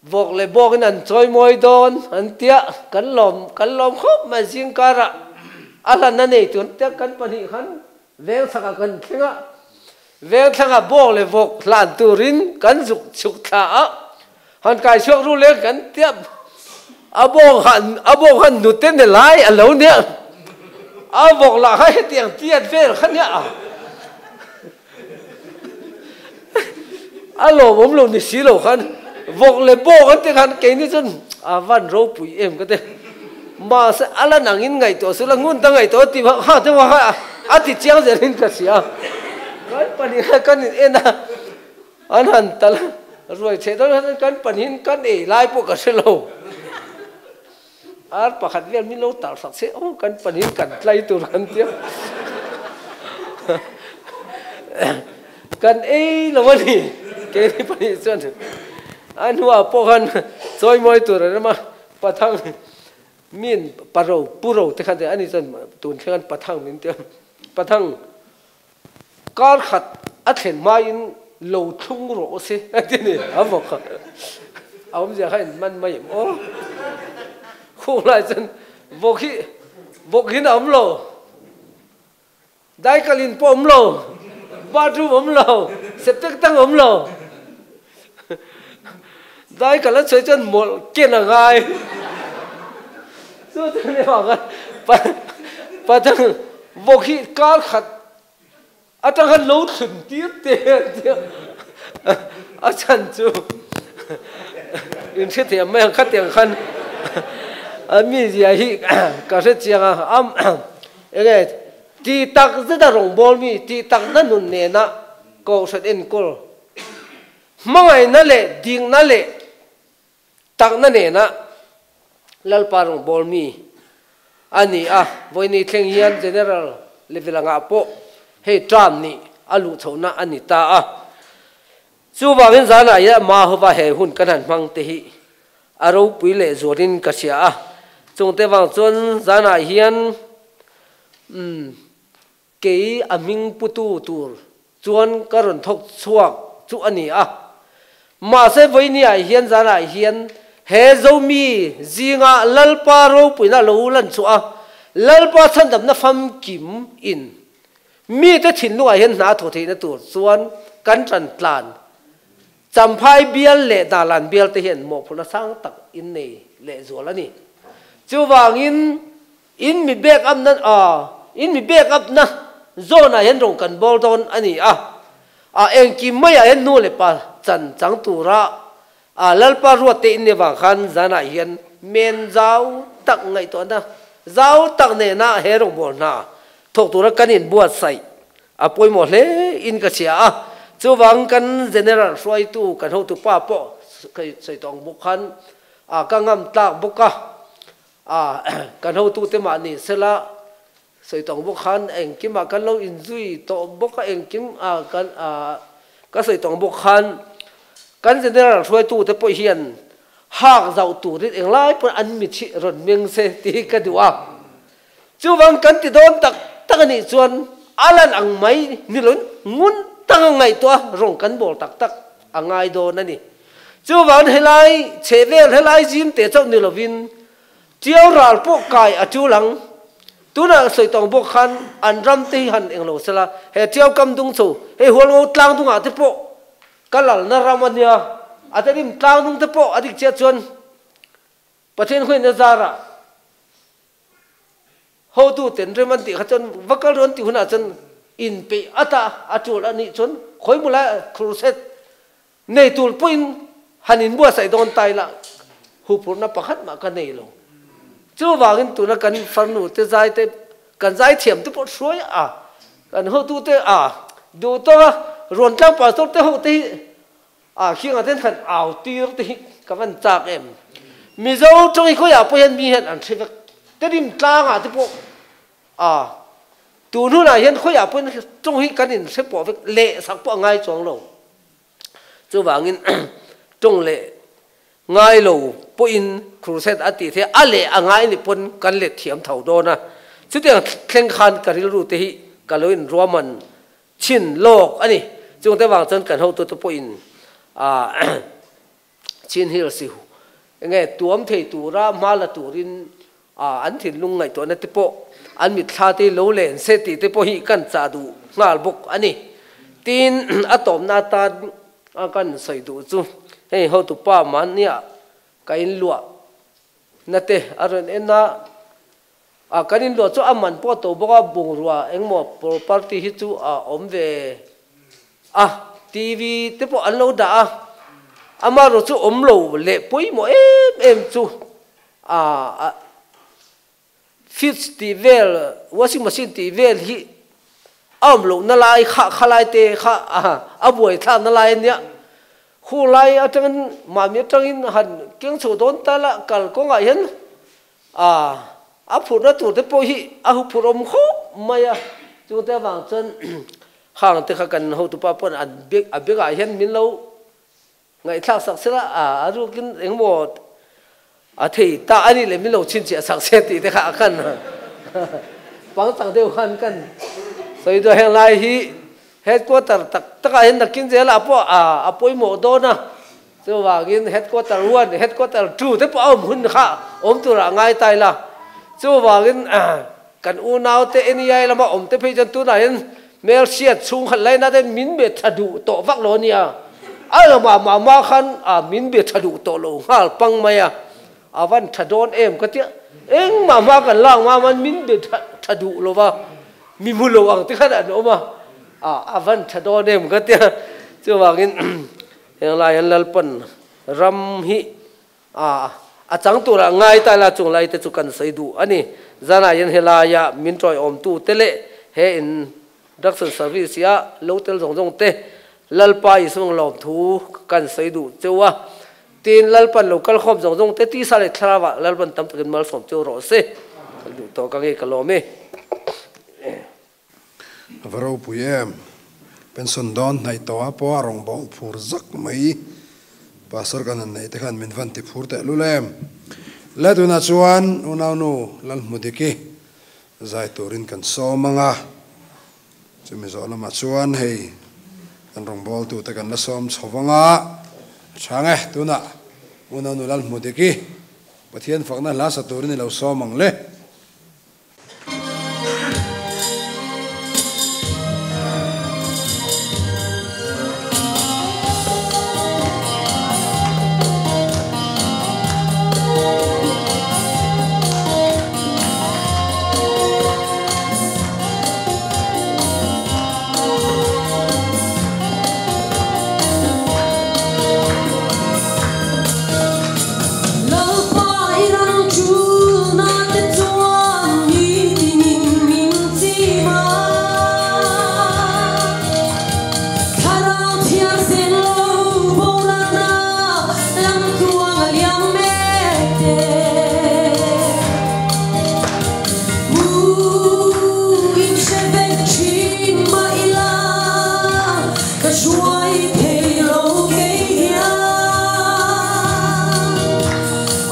vawk leh bawkin an chawi mawi dawn an tia, kan lawm kan lawm khawp mai zing karah a hlan a nei tun tia kan pahnih khan veng chhakah kan thleng a, veng thlangah bawk leh vawk hlan turin kan zuk chhuk thla a, han kai chhuak ru leng kan tia a bawk han a bawk han nute ne lai a lo nia a vawk lah kha hetiang tiat vel kha nia a a lawmawm lo ni si lo khan vawk leh bawk an ti khan keini chuan a van ropui em ka ti mahse a la nangin ngaihtuah chu la ngun ta ngaihtuah ti ha te kha a ti chiang zelin ka hria kan pahnih kha kan in en a. An han tal ruai chhe dawn hian kan pahnihin kan ei lai pawh ka hre lo. Ar pakhat vel min lo tar sak se aw kan pahnihin kan tlai tur kan tia. Kan ei lo a ni keini pahnih chuan a hnuah pawh khan chawi mawi tur a rem a, pathang min paro puro te khan ani chuan tun thleng an pathang min tia pathang Kar khat a thlen hmain lo thlung rawh se a ti ni a vawk kha. A awmzia kha in man mai em aw. Khung lai chuan vawk hi vawk hin a awm lo. Daikalin pawh awm lo. Bathroom awm lo. Septic tank awm lo. Daikal a chhuai chuan mawlh ken a ngai. Chu chu ni vang khan Pathian vawk hi kar khat atang khan lo thlun tir te an tia a chhan chu in hre thiam mai ang khatiang khan a mizia hi ka hre chiang a am enge ti tak zet a rawngbawl mi ti tak na nun nena kohhran enkawl Hmangaihna leh dikna leh takna nena Lalpa rawngbâwl mi a ni a, vawiini thleng hian General level angah pawh hei term nih a luh chhohna a ni ta a. Chuvangin zanah hian Amah hova he hun kan han hmang te hi a ropui leh zualin ka hria a, chungte vang chuan zanah hian umm Kei a hming putu tur chuan ka rawn thawk chhuak chu a ni a. Mahse vawinia hian zanah hian he Zomi zinga Lalpa ropuina lo lan chhuah a, Lalpa chhandamna famkim in mite thinlungah hian hna thaw theihna tur chuan kan tan tlan Champhai bial leh Dalan bial te hian mawhphurhna sang tak in nei lehzual a ni. Chuvangin In mi back up na in mi back up na zawn ah hian rawng kan bawl dawn a ni a, a engkim mai ah hian nu leh pa chan chang tura a Lalpa ruat te in ni avang khan zan ah hian men zau tak ngaihtuahna Zau tak ne na he rong bol na thok tura kanin buat sai a poimo hle in ka chia a chuwang kan general hruai tu kan ho tu pa po sei tong buk khan a ka ngam tak buka a kan ho tu te ma ni sela sei tong buk khan eng kim a kan lo in zui to buka eng kim a kan a ka sei tong buk khan kan general hruai tu te po hian hak zau tu rit eng lai pon an mi chi ron meng se ti ka duwa chuwang kan ti don tak tak ani chuan alan ang mai ni lon ngun tang ngai to rong kan bol tak tak angai do na ni chuwang helai chevel helai jim te chau ni lovin chiao ral po kai a chu lang tuna soi tong bok khan an ram te han eng lo sela he chiao kam dung chu he hual ngo tlang dung a te po kalal na ramania atarim tlang dung te po adik che chuan pathen khui na zara ho tu ten reman ti kha chon vakal ron ti huna chon in pe ata achul ani chon khoi mula crusade nei tul puin hanin bua sai don tai la hu purna pakhat ma ka nei lo chu wangin tuna kan farnu te zai te kan zai thiam te po suai a kan ho tu te a du to ron tlang pa to te ho te a khiang a ten khan aw tir te ka van chak em mi zo chong ko ya po hian mi hian an thivek te rim tlang a te po a tu nu la hian khoya pon chong hi kan in se po vek le sak po ngai chong lo chu wangin chong le ngai lo po in crusade ati the a le angai ni pon kan le thiam thau do na chu tiang thleng khan karil ru te hi kaloin roman chin lok ani chung te wang chan kan ho tu to po in a chin hil si hu nge tuam thei tu ra ma la turin a an thin lung ngai to na te po an mit thla te lo len se ti te po hi kan cha du ngal bok ani tin atom na ta kan soi du chu hei ho tu pa man nia kain lua na te aron en na a kanin lo chu aman po to boka bungrua engmo property hi chu a om ve a tv te po an lo da a ama ro chu om lo le pui mo em em chu a fridge ti vel washing machine ti vel hi om lo na lai kha khalai te kha a buai tha na lai nia khu lai atangin ma mi atangin han keng chu don ta la kal ko nga hian a phu na tu te po hi a hu phu rom kho maya chu te wang chen khang te kha kan ho tu pa pon an big a big a hian min lo ngai thak sak sela a aru kin engmo a thei ta ani le min lo chin che sak se ti te kha kan pang tang deu khan kan soi do heng lai hi headquarter tak taka hin nakin zela apo a apoi mo do na chu wangin headquarter 1 headquarter 2 te po om hun kha om tu ra ngai tai la chu wangin kan u nau te ni lama om te phei chan tu na hin mel siat chung khan lai na te min be thadu to vak lo nia a lo ma ma ma khan a min be thadu to lo ngal pang maya avan thadon em ka tia eng ma ma kan lang ma man min be thadu lo wa mi mu lo ang te khan an oma a avan thadon em ka tia chu wangin heng lai an lalpan ram hi a chang tura ngai ta la chung lai te chu kan sei du ani zana yan helaya min troi om tu tele he in production service ya lotel zong zong te lalpa isung lom thu kan sei du chewa tin lalpan local khom zong zong te ti sa le thlawa lalpan tam takin mal som cheu ro se du to ka nge ka lo me varo puem pension don nai to a po rong bol phur zak mai pastor kan nei te khan min van ti phur te lulem le tuna chuan unaw nu lal mudiki zai turin kan somanga chumi zo lama chuan hei kan rong bol tu te kan la som chhowanga change tuna unaw nu lal mudiki pathian fakna la sa turin lo somang le. Love, I run to not the hruai thei lo kei hian.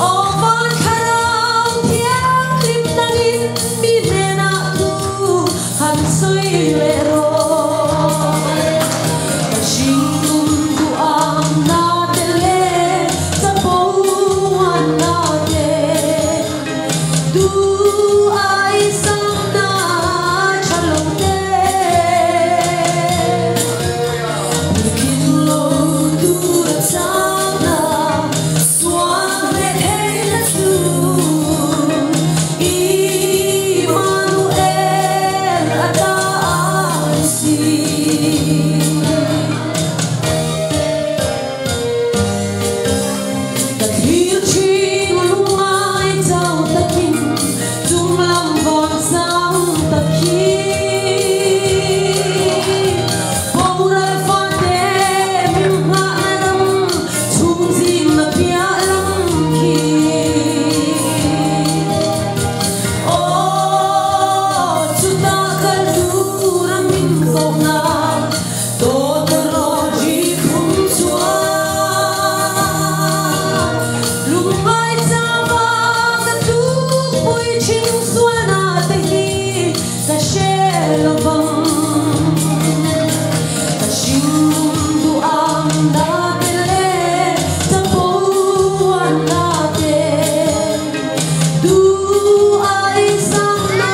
Aw van thlarau thianghlim nangin mi hnenah thu han sawi leh rawh. Ka hringnun duh ang na te leh chapo an na te, duh ai sang na tha lo te. Puitlin lo tur a chang na, sual leh theihna chu Immanuel a ta a ni si. Ka thlir thin lungngai chau takin chung lam vawn zau tak hi. Boral fate min nghahna ram chhung zingna piah lam khi. Aw, chutah kal tura min kohna tawtawrawt ri khum chuan lungngai chava ka tlukpui thin sualna te hi ka hre lo vang. Ka hringnun duh ang na te leh chapo an na te, duh ai sang na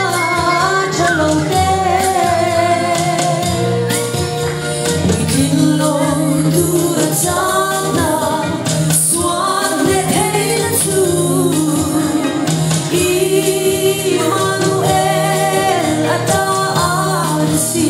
tha lo te. Puitlin lo tur a chang na, sual leh theihna chu Immanuel a ta a ni si.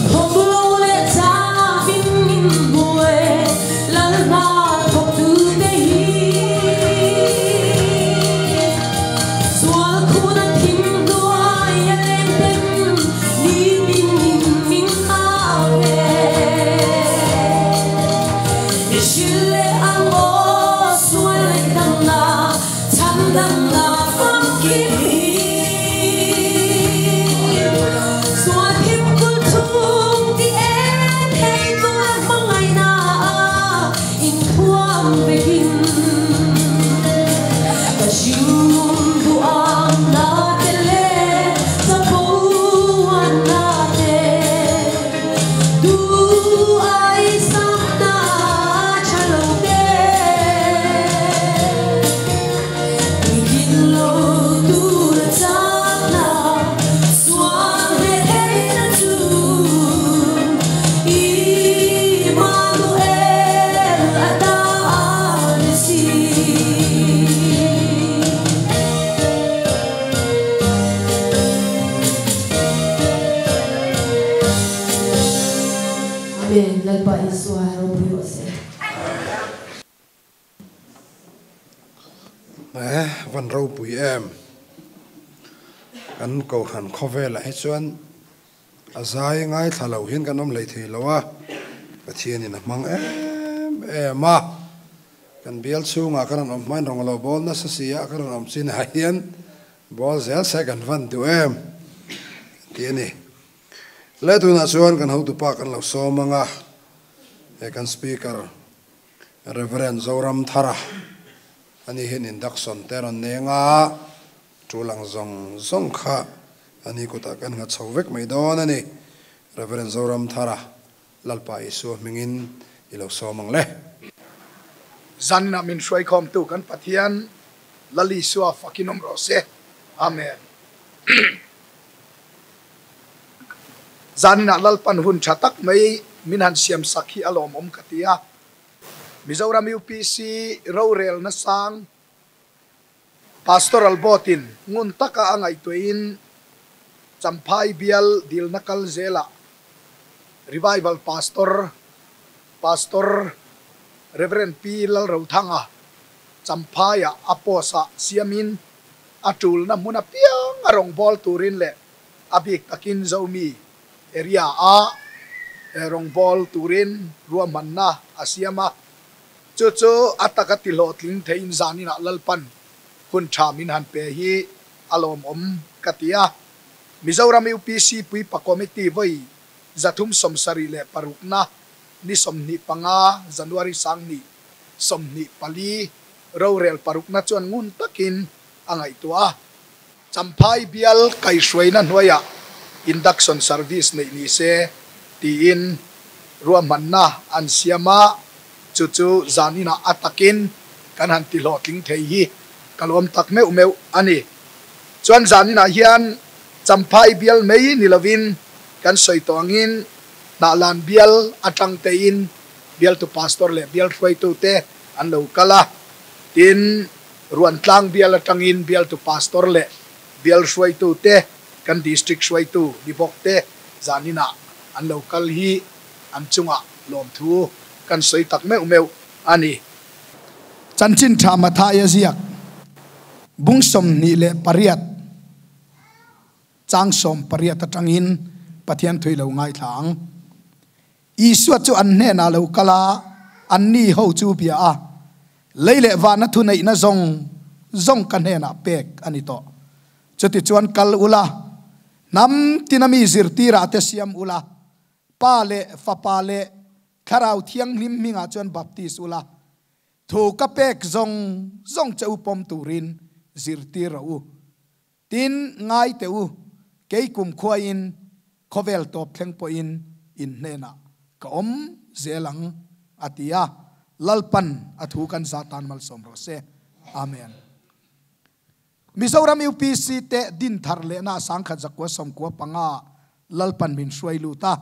Thawmlo leh changin min hmu e, lal hna thawktu te hi. Sual khun a thim hnuai a leng ten nitin in min au e. I hrilh leh ang aw sual leh damna, chhan damna famkim hi. Sual thim kul chung ti em thei tura hmangaihna inthuam vekin. Ka hringnun duh ang na te leh chapo an na te, duh ai sang na tha lo te. Puitlin lo tur a chang na, sual leh theihna chu Immanuel a ta a ni si. Amen. Lalpa Isua ropui rawh se. Eh, van ropui em. Kan kohhran khawvelah hi chuan a zai ngaithla lo hian kan awm hlei thei lo a, Pathianin a hmang em em a. Kan bial chhungah ka rawn awm hmain rawng lo bawl nasa si a, ka rawn awm chinah hian bawl zel se kan van duh em tih a ni. Le tunah chuan kan hotupa kan lo sawm ang a, he kan Speaker Reverend Zoramthara ani hian induction te a rawn neng a, tul ang zawng zawng kha ani kutah kan nghat chho vek mai dawn a ni. Reverend Zoramthara, Lalpa Isua hmingin i lo sawm ang le. Zanina min hruaikhawmtu kan Pathian Lal Isua fakin awm rawh se. Amen. Zanina Lalpan hun tha tak mai min han siam sak hi a lawmawm ka ti a. Mizoram UPC rorelna sang Pastoral Board-in ngun taka a ngaihtuahin Champhai bial dilna kal zelah Revival Pastor, Pastor Rev. Pi Lalrothanga, Champhaiah a post-ah siamin a tulna hmun apiang a rawngbâwl turin leh a bik takin Zomi area-a rawngbâwl turin ruahmanna a siam a. Chu chu a taka tihlawhtling theiin zaninah Lalpan hun tha min han pe hi a lawmawm ka ti a. Mizoram UPC Puipa Committee vawi 376na ni 25 January 2024 rorel parukna chuan ngun takin a ngaihtuah a. Champhai bial kaihhruaina hnuaiah induction service neih ni se tiin ruahmanna an siam a, chu chu zaninah a takin kan han ti hlawhtling thei hi ka lawm tak meuh meuh a ni. Chuan zaninah hian Champhai bial mai ni lovin kan sawi tawh angin Hnahlan bial atang tein bialtu pastor leh bial hruaitute an lo kal a, tin Ruantlang bial atangin bialtu pastor leh bial hruaitute kan district hruaitu ni bawk te zaninah an lo kal hi an chungah lawmthu kan sawi tak meuh meuh a ni. Chanchin tha Mathaia ziak bung 28. Chang 18 atangin Pathian thui lo ngaithla ang. Isua chu an hnenah lo kal a, anni ho chu bia a, Lei leh vana thuneihna zawng zawng ka hnenah pek a ni tawh. Chutichuan kal ula, hnam tina mi zirtirah te siam ula, Pa leh Fapa leh Thlarau Thianghlim hmingah chuan baptis ula, thu ka pek zawng zawng che u pawm turin zirtir rawh u. Tin, ngai teh u, kei kum khuaiin khawvel tawp thleng pawhin in hnenah ka awm zel ang, a ti a. Lalpan a thu kan za tan malsawm rawh se. Amen. Mizoram UPC te din thar lehna 1995 Lalpan min hruai lut a.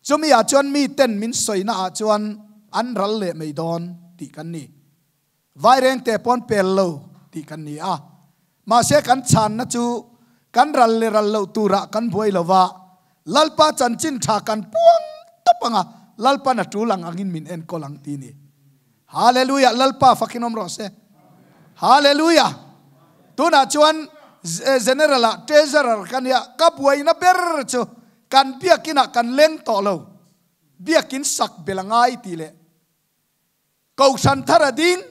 Chumi ah chuan mi ten min sawina ah chuan an ral leh mai dawn tih kan ni. Vairengte pawn pel lo tih kan ni a, mahse kan chhanna chu kan ral leh ral loh turah kan buai lo va, Lalpa chanchin tha kan puang tawp ang a, Lalpan a tul ang angin min enkawl ang ti ni. Hallelujah! Lalpa fakin awm rawh se. Hallelujah! Tunah chuan General-ah Treasurer ka nia, ka buaina ber chu kan biakinah kan leng tawh lo, biakin sak bel a ngai tih leh Kohhran thar a ding,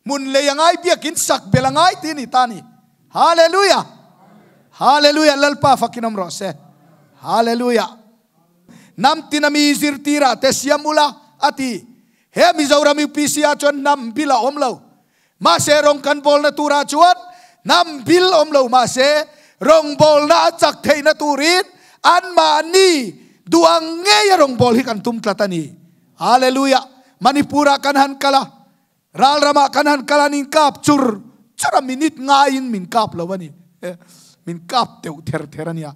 hmun lei a ngai biakin sak bel a ngai ti a ni ta a ni. Hallelujah! Hallelujah! Lalpa fakin awm rawh se. Hallelujah! Hnam tina mi zirtirah te siam ula a ti. He Mizoram UPC ah chuan hnam bil a awm lo. Mahse rawng kan bawlna turah chuan hnam bil awm lo mahse rawngbawlna a chak theihna turin anmahni duh ang ngeia rawngbâwl hi kan tum tlat a ni. Hallelujah! Manipur ah kan han kal a, ral ramah kan han kal a, an inkap chur chur a, minute ngaiin min kap lo a ni. Min kap deuh ther ther a nia.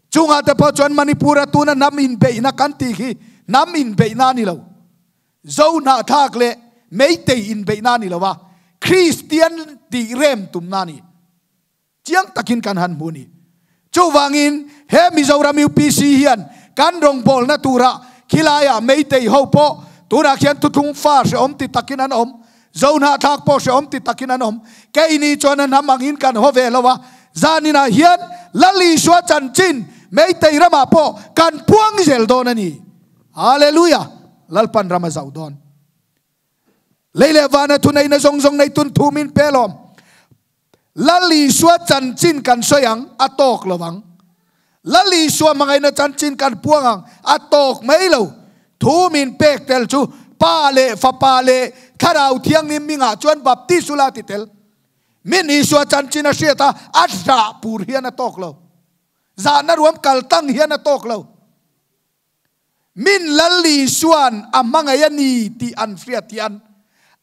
Chungah te pawh chuan Manipur a tuna hnam inbeihna kan tih khi hnam inbeihna a ni lo. Zo hnahthlak leh Meitei inbeihna a ni lo a, Kristian tih rem tumna a ni. Chiang takin kan han hmu a ni. Chuvangin he Mizoram UPC hian kan rawngbawlna turah khilaiah Meitei ho pawh tunah khian thuthlung fa hrehawm ti takin an awm, Zohnahthlak pawh hrehawm ti takin an awm. Keini chuan a hnam angin kan haw ve lo a, zaninah hian Lal Isua chanchin Meitei ramah pawh kan puang zel dawn a ni. Hallelujah! Lalpan ram a zauh dawn. Lei leh vana thuneihna zawng zawng nei tun thu min pe lawm. Lal Isua chanchin kan sawi ang, a tawk lo ang. Lal Isua hmangaihna chanchin kan puang ang, a tawk mai lo. Thu min pek tel chu Pa leh Fapa leh Thlarau Thianghlim mingah chuan baptis ula ti tel. Min Isua chanchin a hriat a, a hrah pur hian a tawk lo. Zahna ruam kal tang hian a tawk lo. Min Lal Isua'n a hmangaih a ni tih an hriat hian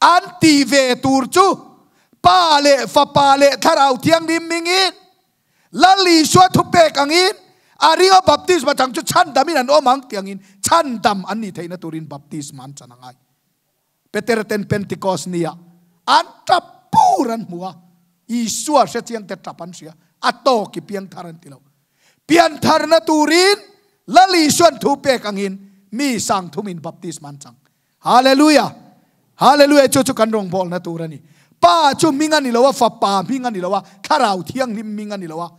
an tih ve tur chu Pa leh Fapa leh Thlarau Thianghlim hmingin Lal Isua thupek angin a ringa baptisma chang chu chhandamin an awm ang tih angin chhandam an nih theihna turin baptisma an chan a ngai. Peter ten Pentecost nia an tap pur an hmu a, Isua hrechiang te tap an hria, a tawk i piangthar an ti lo. Piantharna turin Lal Isuan thu pek angin mi sangthum in baptisma an chang. Hallelujah! Hallelujah chu chu kan rawngbawlna tur a ni. Pa chu hming a ni lo a, Fapa hming a ni lo a, Thlarau Thianghlim hming a ni lo a.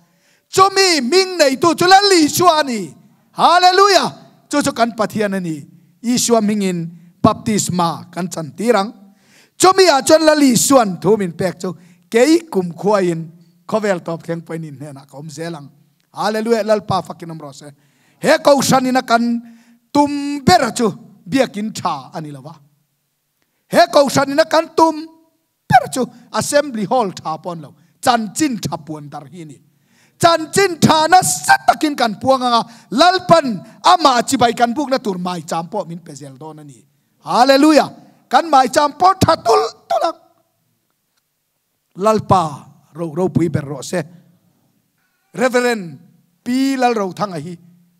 Chumi hming neitu chu Lal Isua a ni. Hallelujah! Chu chu kan Pathian a ni. Isua hmingin baptisma kan chan tir ang. Chumi ah chuan Lal Isuan thu min pek chu kei kumkhuain khawvel tawp thleng pawhin in hnenah ka awm zel ang. Hallelujah! Lalpa fakin awm rawh se. He kohhran ina kan tum bera chu biakin tha a ni lo va. He kohhran ina kan tum ber chu Assembly Hall tha pawh an lo, chanchin tha puan dar hi a ni. Chanchin tha nasa takin kan puang anga Lalpan amah chibai kan bukna tur maicham pawh min pe zel dawn a ni. Hallelujah! Kan maicham pawh tha tulh tulh ang. Lalpa ro ropui ber rawh se. Reverend Pi Lalrothanga hi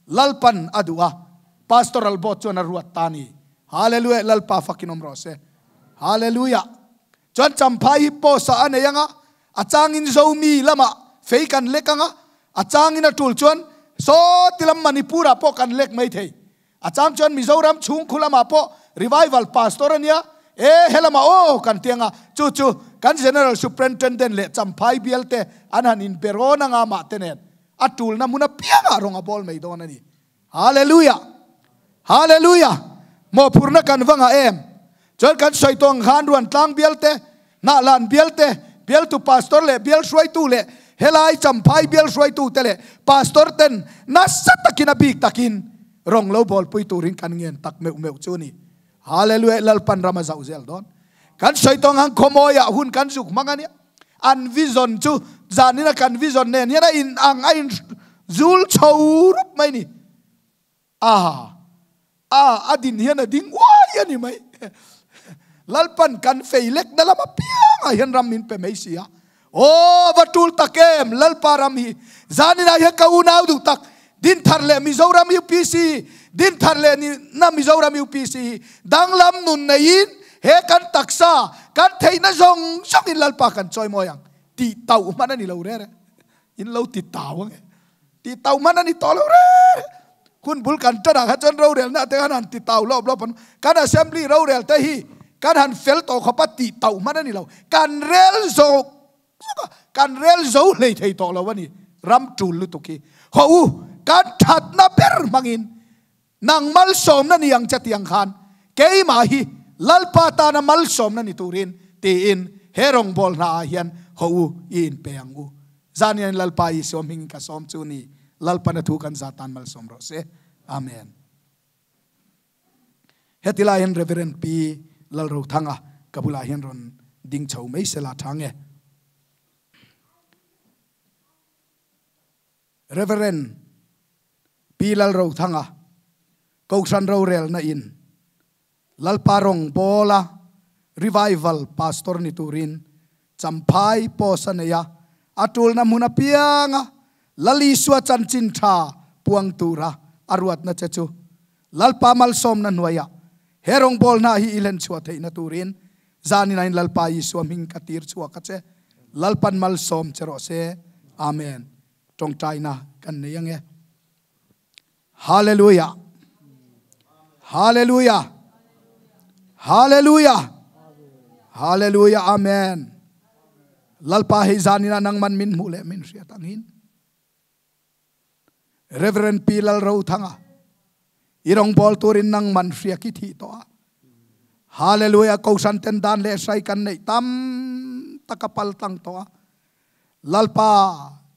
Lalpan a duh a, Pastoral Board chuan a ruat ta a ni. Hallelujah Lalpa fakin awm rawh se. Hallelujah. Chuan Champhai hi post ah a nei anga, a changin Zomi lamah fei kan lek anga, a changin a tul chuan sawti lam Manipur ah pawh kan lek mai thei. A chang chuan Mizoram chhung khu lamah pawh Revival Pastor a nia, e helamah aw kan ti anga, chu chu kan General Superintendent leh Champhai bialte an han inbe rawn anga mah te nen a tulna hmun apiangah rawng a bawl mai dawn a ni. Hallelujah! Hallelujah! Mawhphurhna kan va ngah em? Chuan kan sawi tawh ang khan ruan tlang bialte, hnahlan bialte, bialtu pastor leh bial hruaitu leh helai Champhai bial hruaitu te leh pastor ten nasa takin a bik takin rawng lo bawlpui turin kan ngen tak meuh meuh chu a ni. Hallelujah Lalpan ram a zauh zel dawn. Kan sawi tawh ang khan khawmawiah hun kan zuk hmang a nia. An vision chu zanina kan vision nen hian a in ang a in zul chho rup mai ni. A a a din hian a ding uai a ni mai. Lalpan kan fei lek na lam apiangah hian ram min pe mai si a. Aw va tul tak em Lalpa ram hi. Zaninah hian ka unau duh tak Dinthar leh Mizoram UPC Dinthar leh ni na Mizoram UPC hi danglam nun neiin he kan taksa kan theihna zawng zawngin Lalpa kan chawi mawi ang tih tauh hman a ni lo rere. In lo ti tau ange. Ti tau hman a ni tawh lo rere. Hun bul kan tan ah kha chuan rorelna te khan han ti tau lawp lawp an. Kan assembly rorel te hi kan han fel tawh khawp a tih tauh hman a ni lo. Kan rel zawk zawk a, kan rel zo hlei thei tawh lo a ni. Ram tul lutuk hi. Haw u, kan thatna ber hmangin nang malsawmna ni ang che tiang khan keimah hi Lalpa tana malsawmna ni turin tiin he rawngbawlhna ah hian haw u i inpe ang u. Zaniain Lalpa Isua hmingin ka sawm chu ni, Lalpan a thu kan za tan malsawm rawh se. Amen. Heti lai hian Reverend Pi Lalrothanga ka bulah hian rawn ding chho mai sela tha nge. Reverend Pi Lalrothanga Kohhran rorelna in Lalpa rawng bawla Revival Pastor ni turin Champhai post a nei a, a tulna hmun apianga Lal Isua chanchin tha puang tura a ruatna che chu Lalpa malsawmna hnuaiah he rawngbawlna hi i hlen chhuah theihna turin Zaninain Lalpa Isua hming ka tir chhuak a che. Lalpan malsawm che rawh se. Amen. Tawngtaina kan nei ange. Hallelujah. Hallelujah. Hallelujah. Hallelujah. Amen. Lalpa hei zanina nangman min hmuh leh min hriat angin. Reverend Pi Lalrothanga i rawngbâwl turin nangman hriak i thih tawh a. Hallelujah Kohhran ten dan leh hrai kan neih tam tak a pal tlang tawh a. Lalpa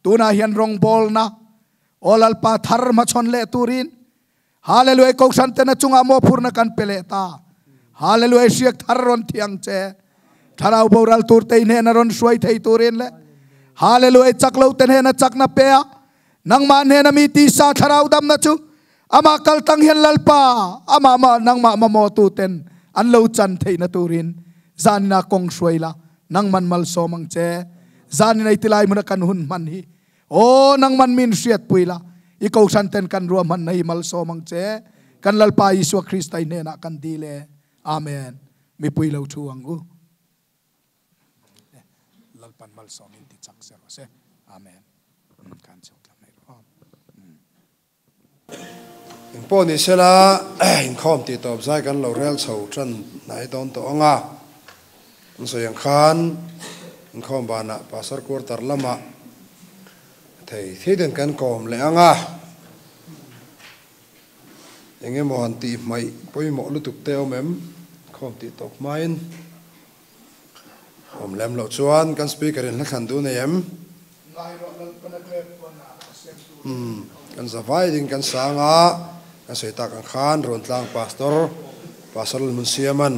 tunah hian rawngbâwlna aw Lalpa thar hmachhawn leh turin Hallelujah Kohhran ten a chungah mawhphurhna kan pe leh ta. Hallelujah hriak thar rawn thiang che. Thlarau boral tur te hnena rawn hruai thei turin leh Hallelujah chak lo te hnena chakna pe a nangmah hnena mi tisa thlarau damna chu amah kal tang hian Lalpa amah mah nangmah mamawh tu ten an lo chan theihna turin zanina kawng hruai la nangman malsawm ang che zanina i tilai hmuna kan hun hman hi Aw, nangman min hriatpui la, i kohhran ten kan ruahmanna hi malsawm ang che. Kan Lalpa Isua Krista i hnenah kan dil e. Amen. Mipui lo thu ang u. Lalpan malsawm in ti chak se rawh se. Amen. Kan chhuk tlang mai rawh. Engpawh ni sela, inkhawm tih tawp zai kan lo rel chho tan hnai dawn tawh ang a. An sawi ang khan inkhawm banah Pastor Quarter lamah thei thei den kan kawm leh ang a. Eng emaw han tih hmaih pawimawh lutuk te awm em? Inkhawm tih tawp hmain awm lem loh chuan kan Speaker in hlathlan duh nei em? Umm kan zavai ding kan sang a, kan sawi tak ang khan Ruantlang Pastor, Pastor Lalhmunsiaman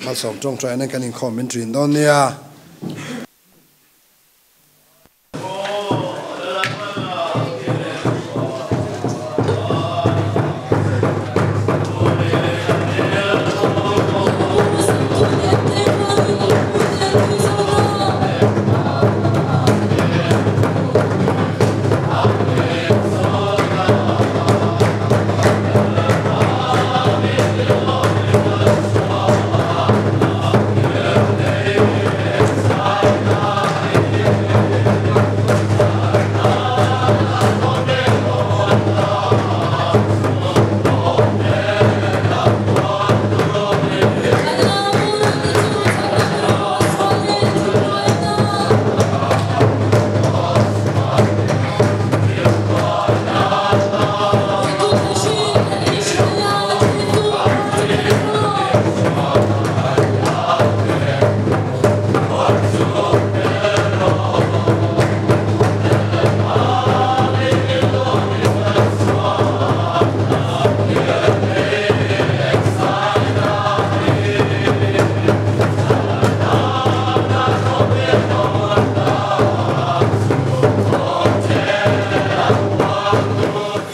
Malsawm tawngtai nen kan inkhawm min thin dawn nia.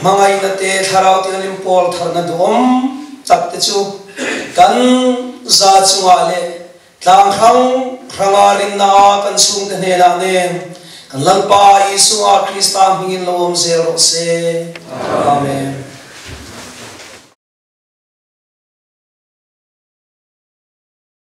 Hmangaihna te, Thlarau Thianghlim pawl tharna duhawm tak te chu kan za chungah leh tlang hrang hranga rinna a kan chhungte hnenah nen kan Lalpa Isua Krista hmingin lo awm zel rawh se. Amen.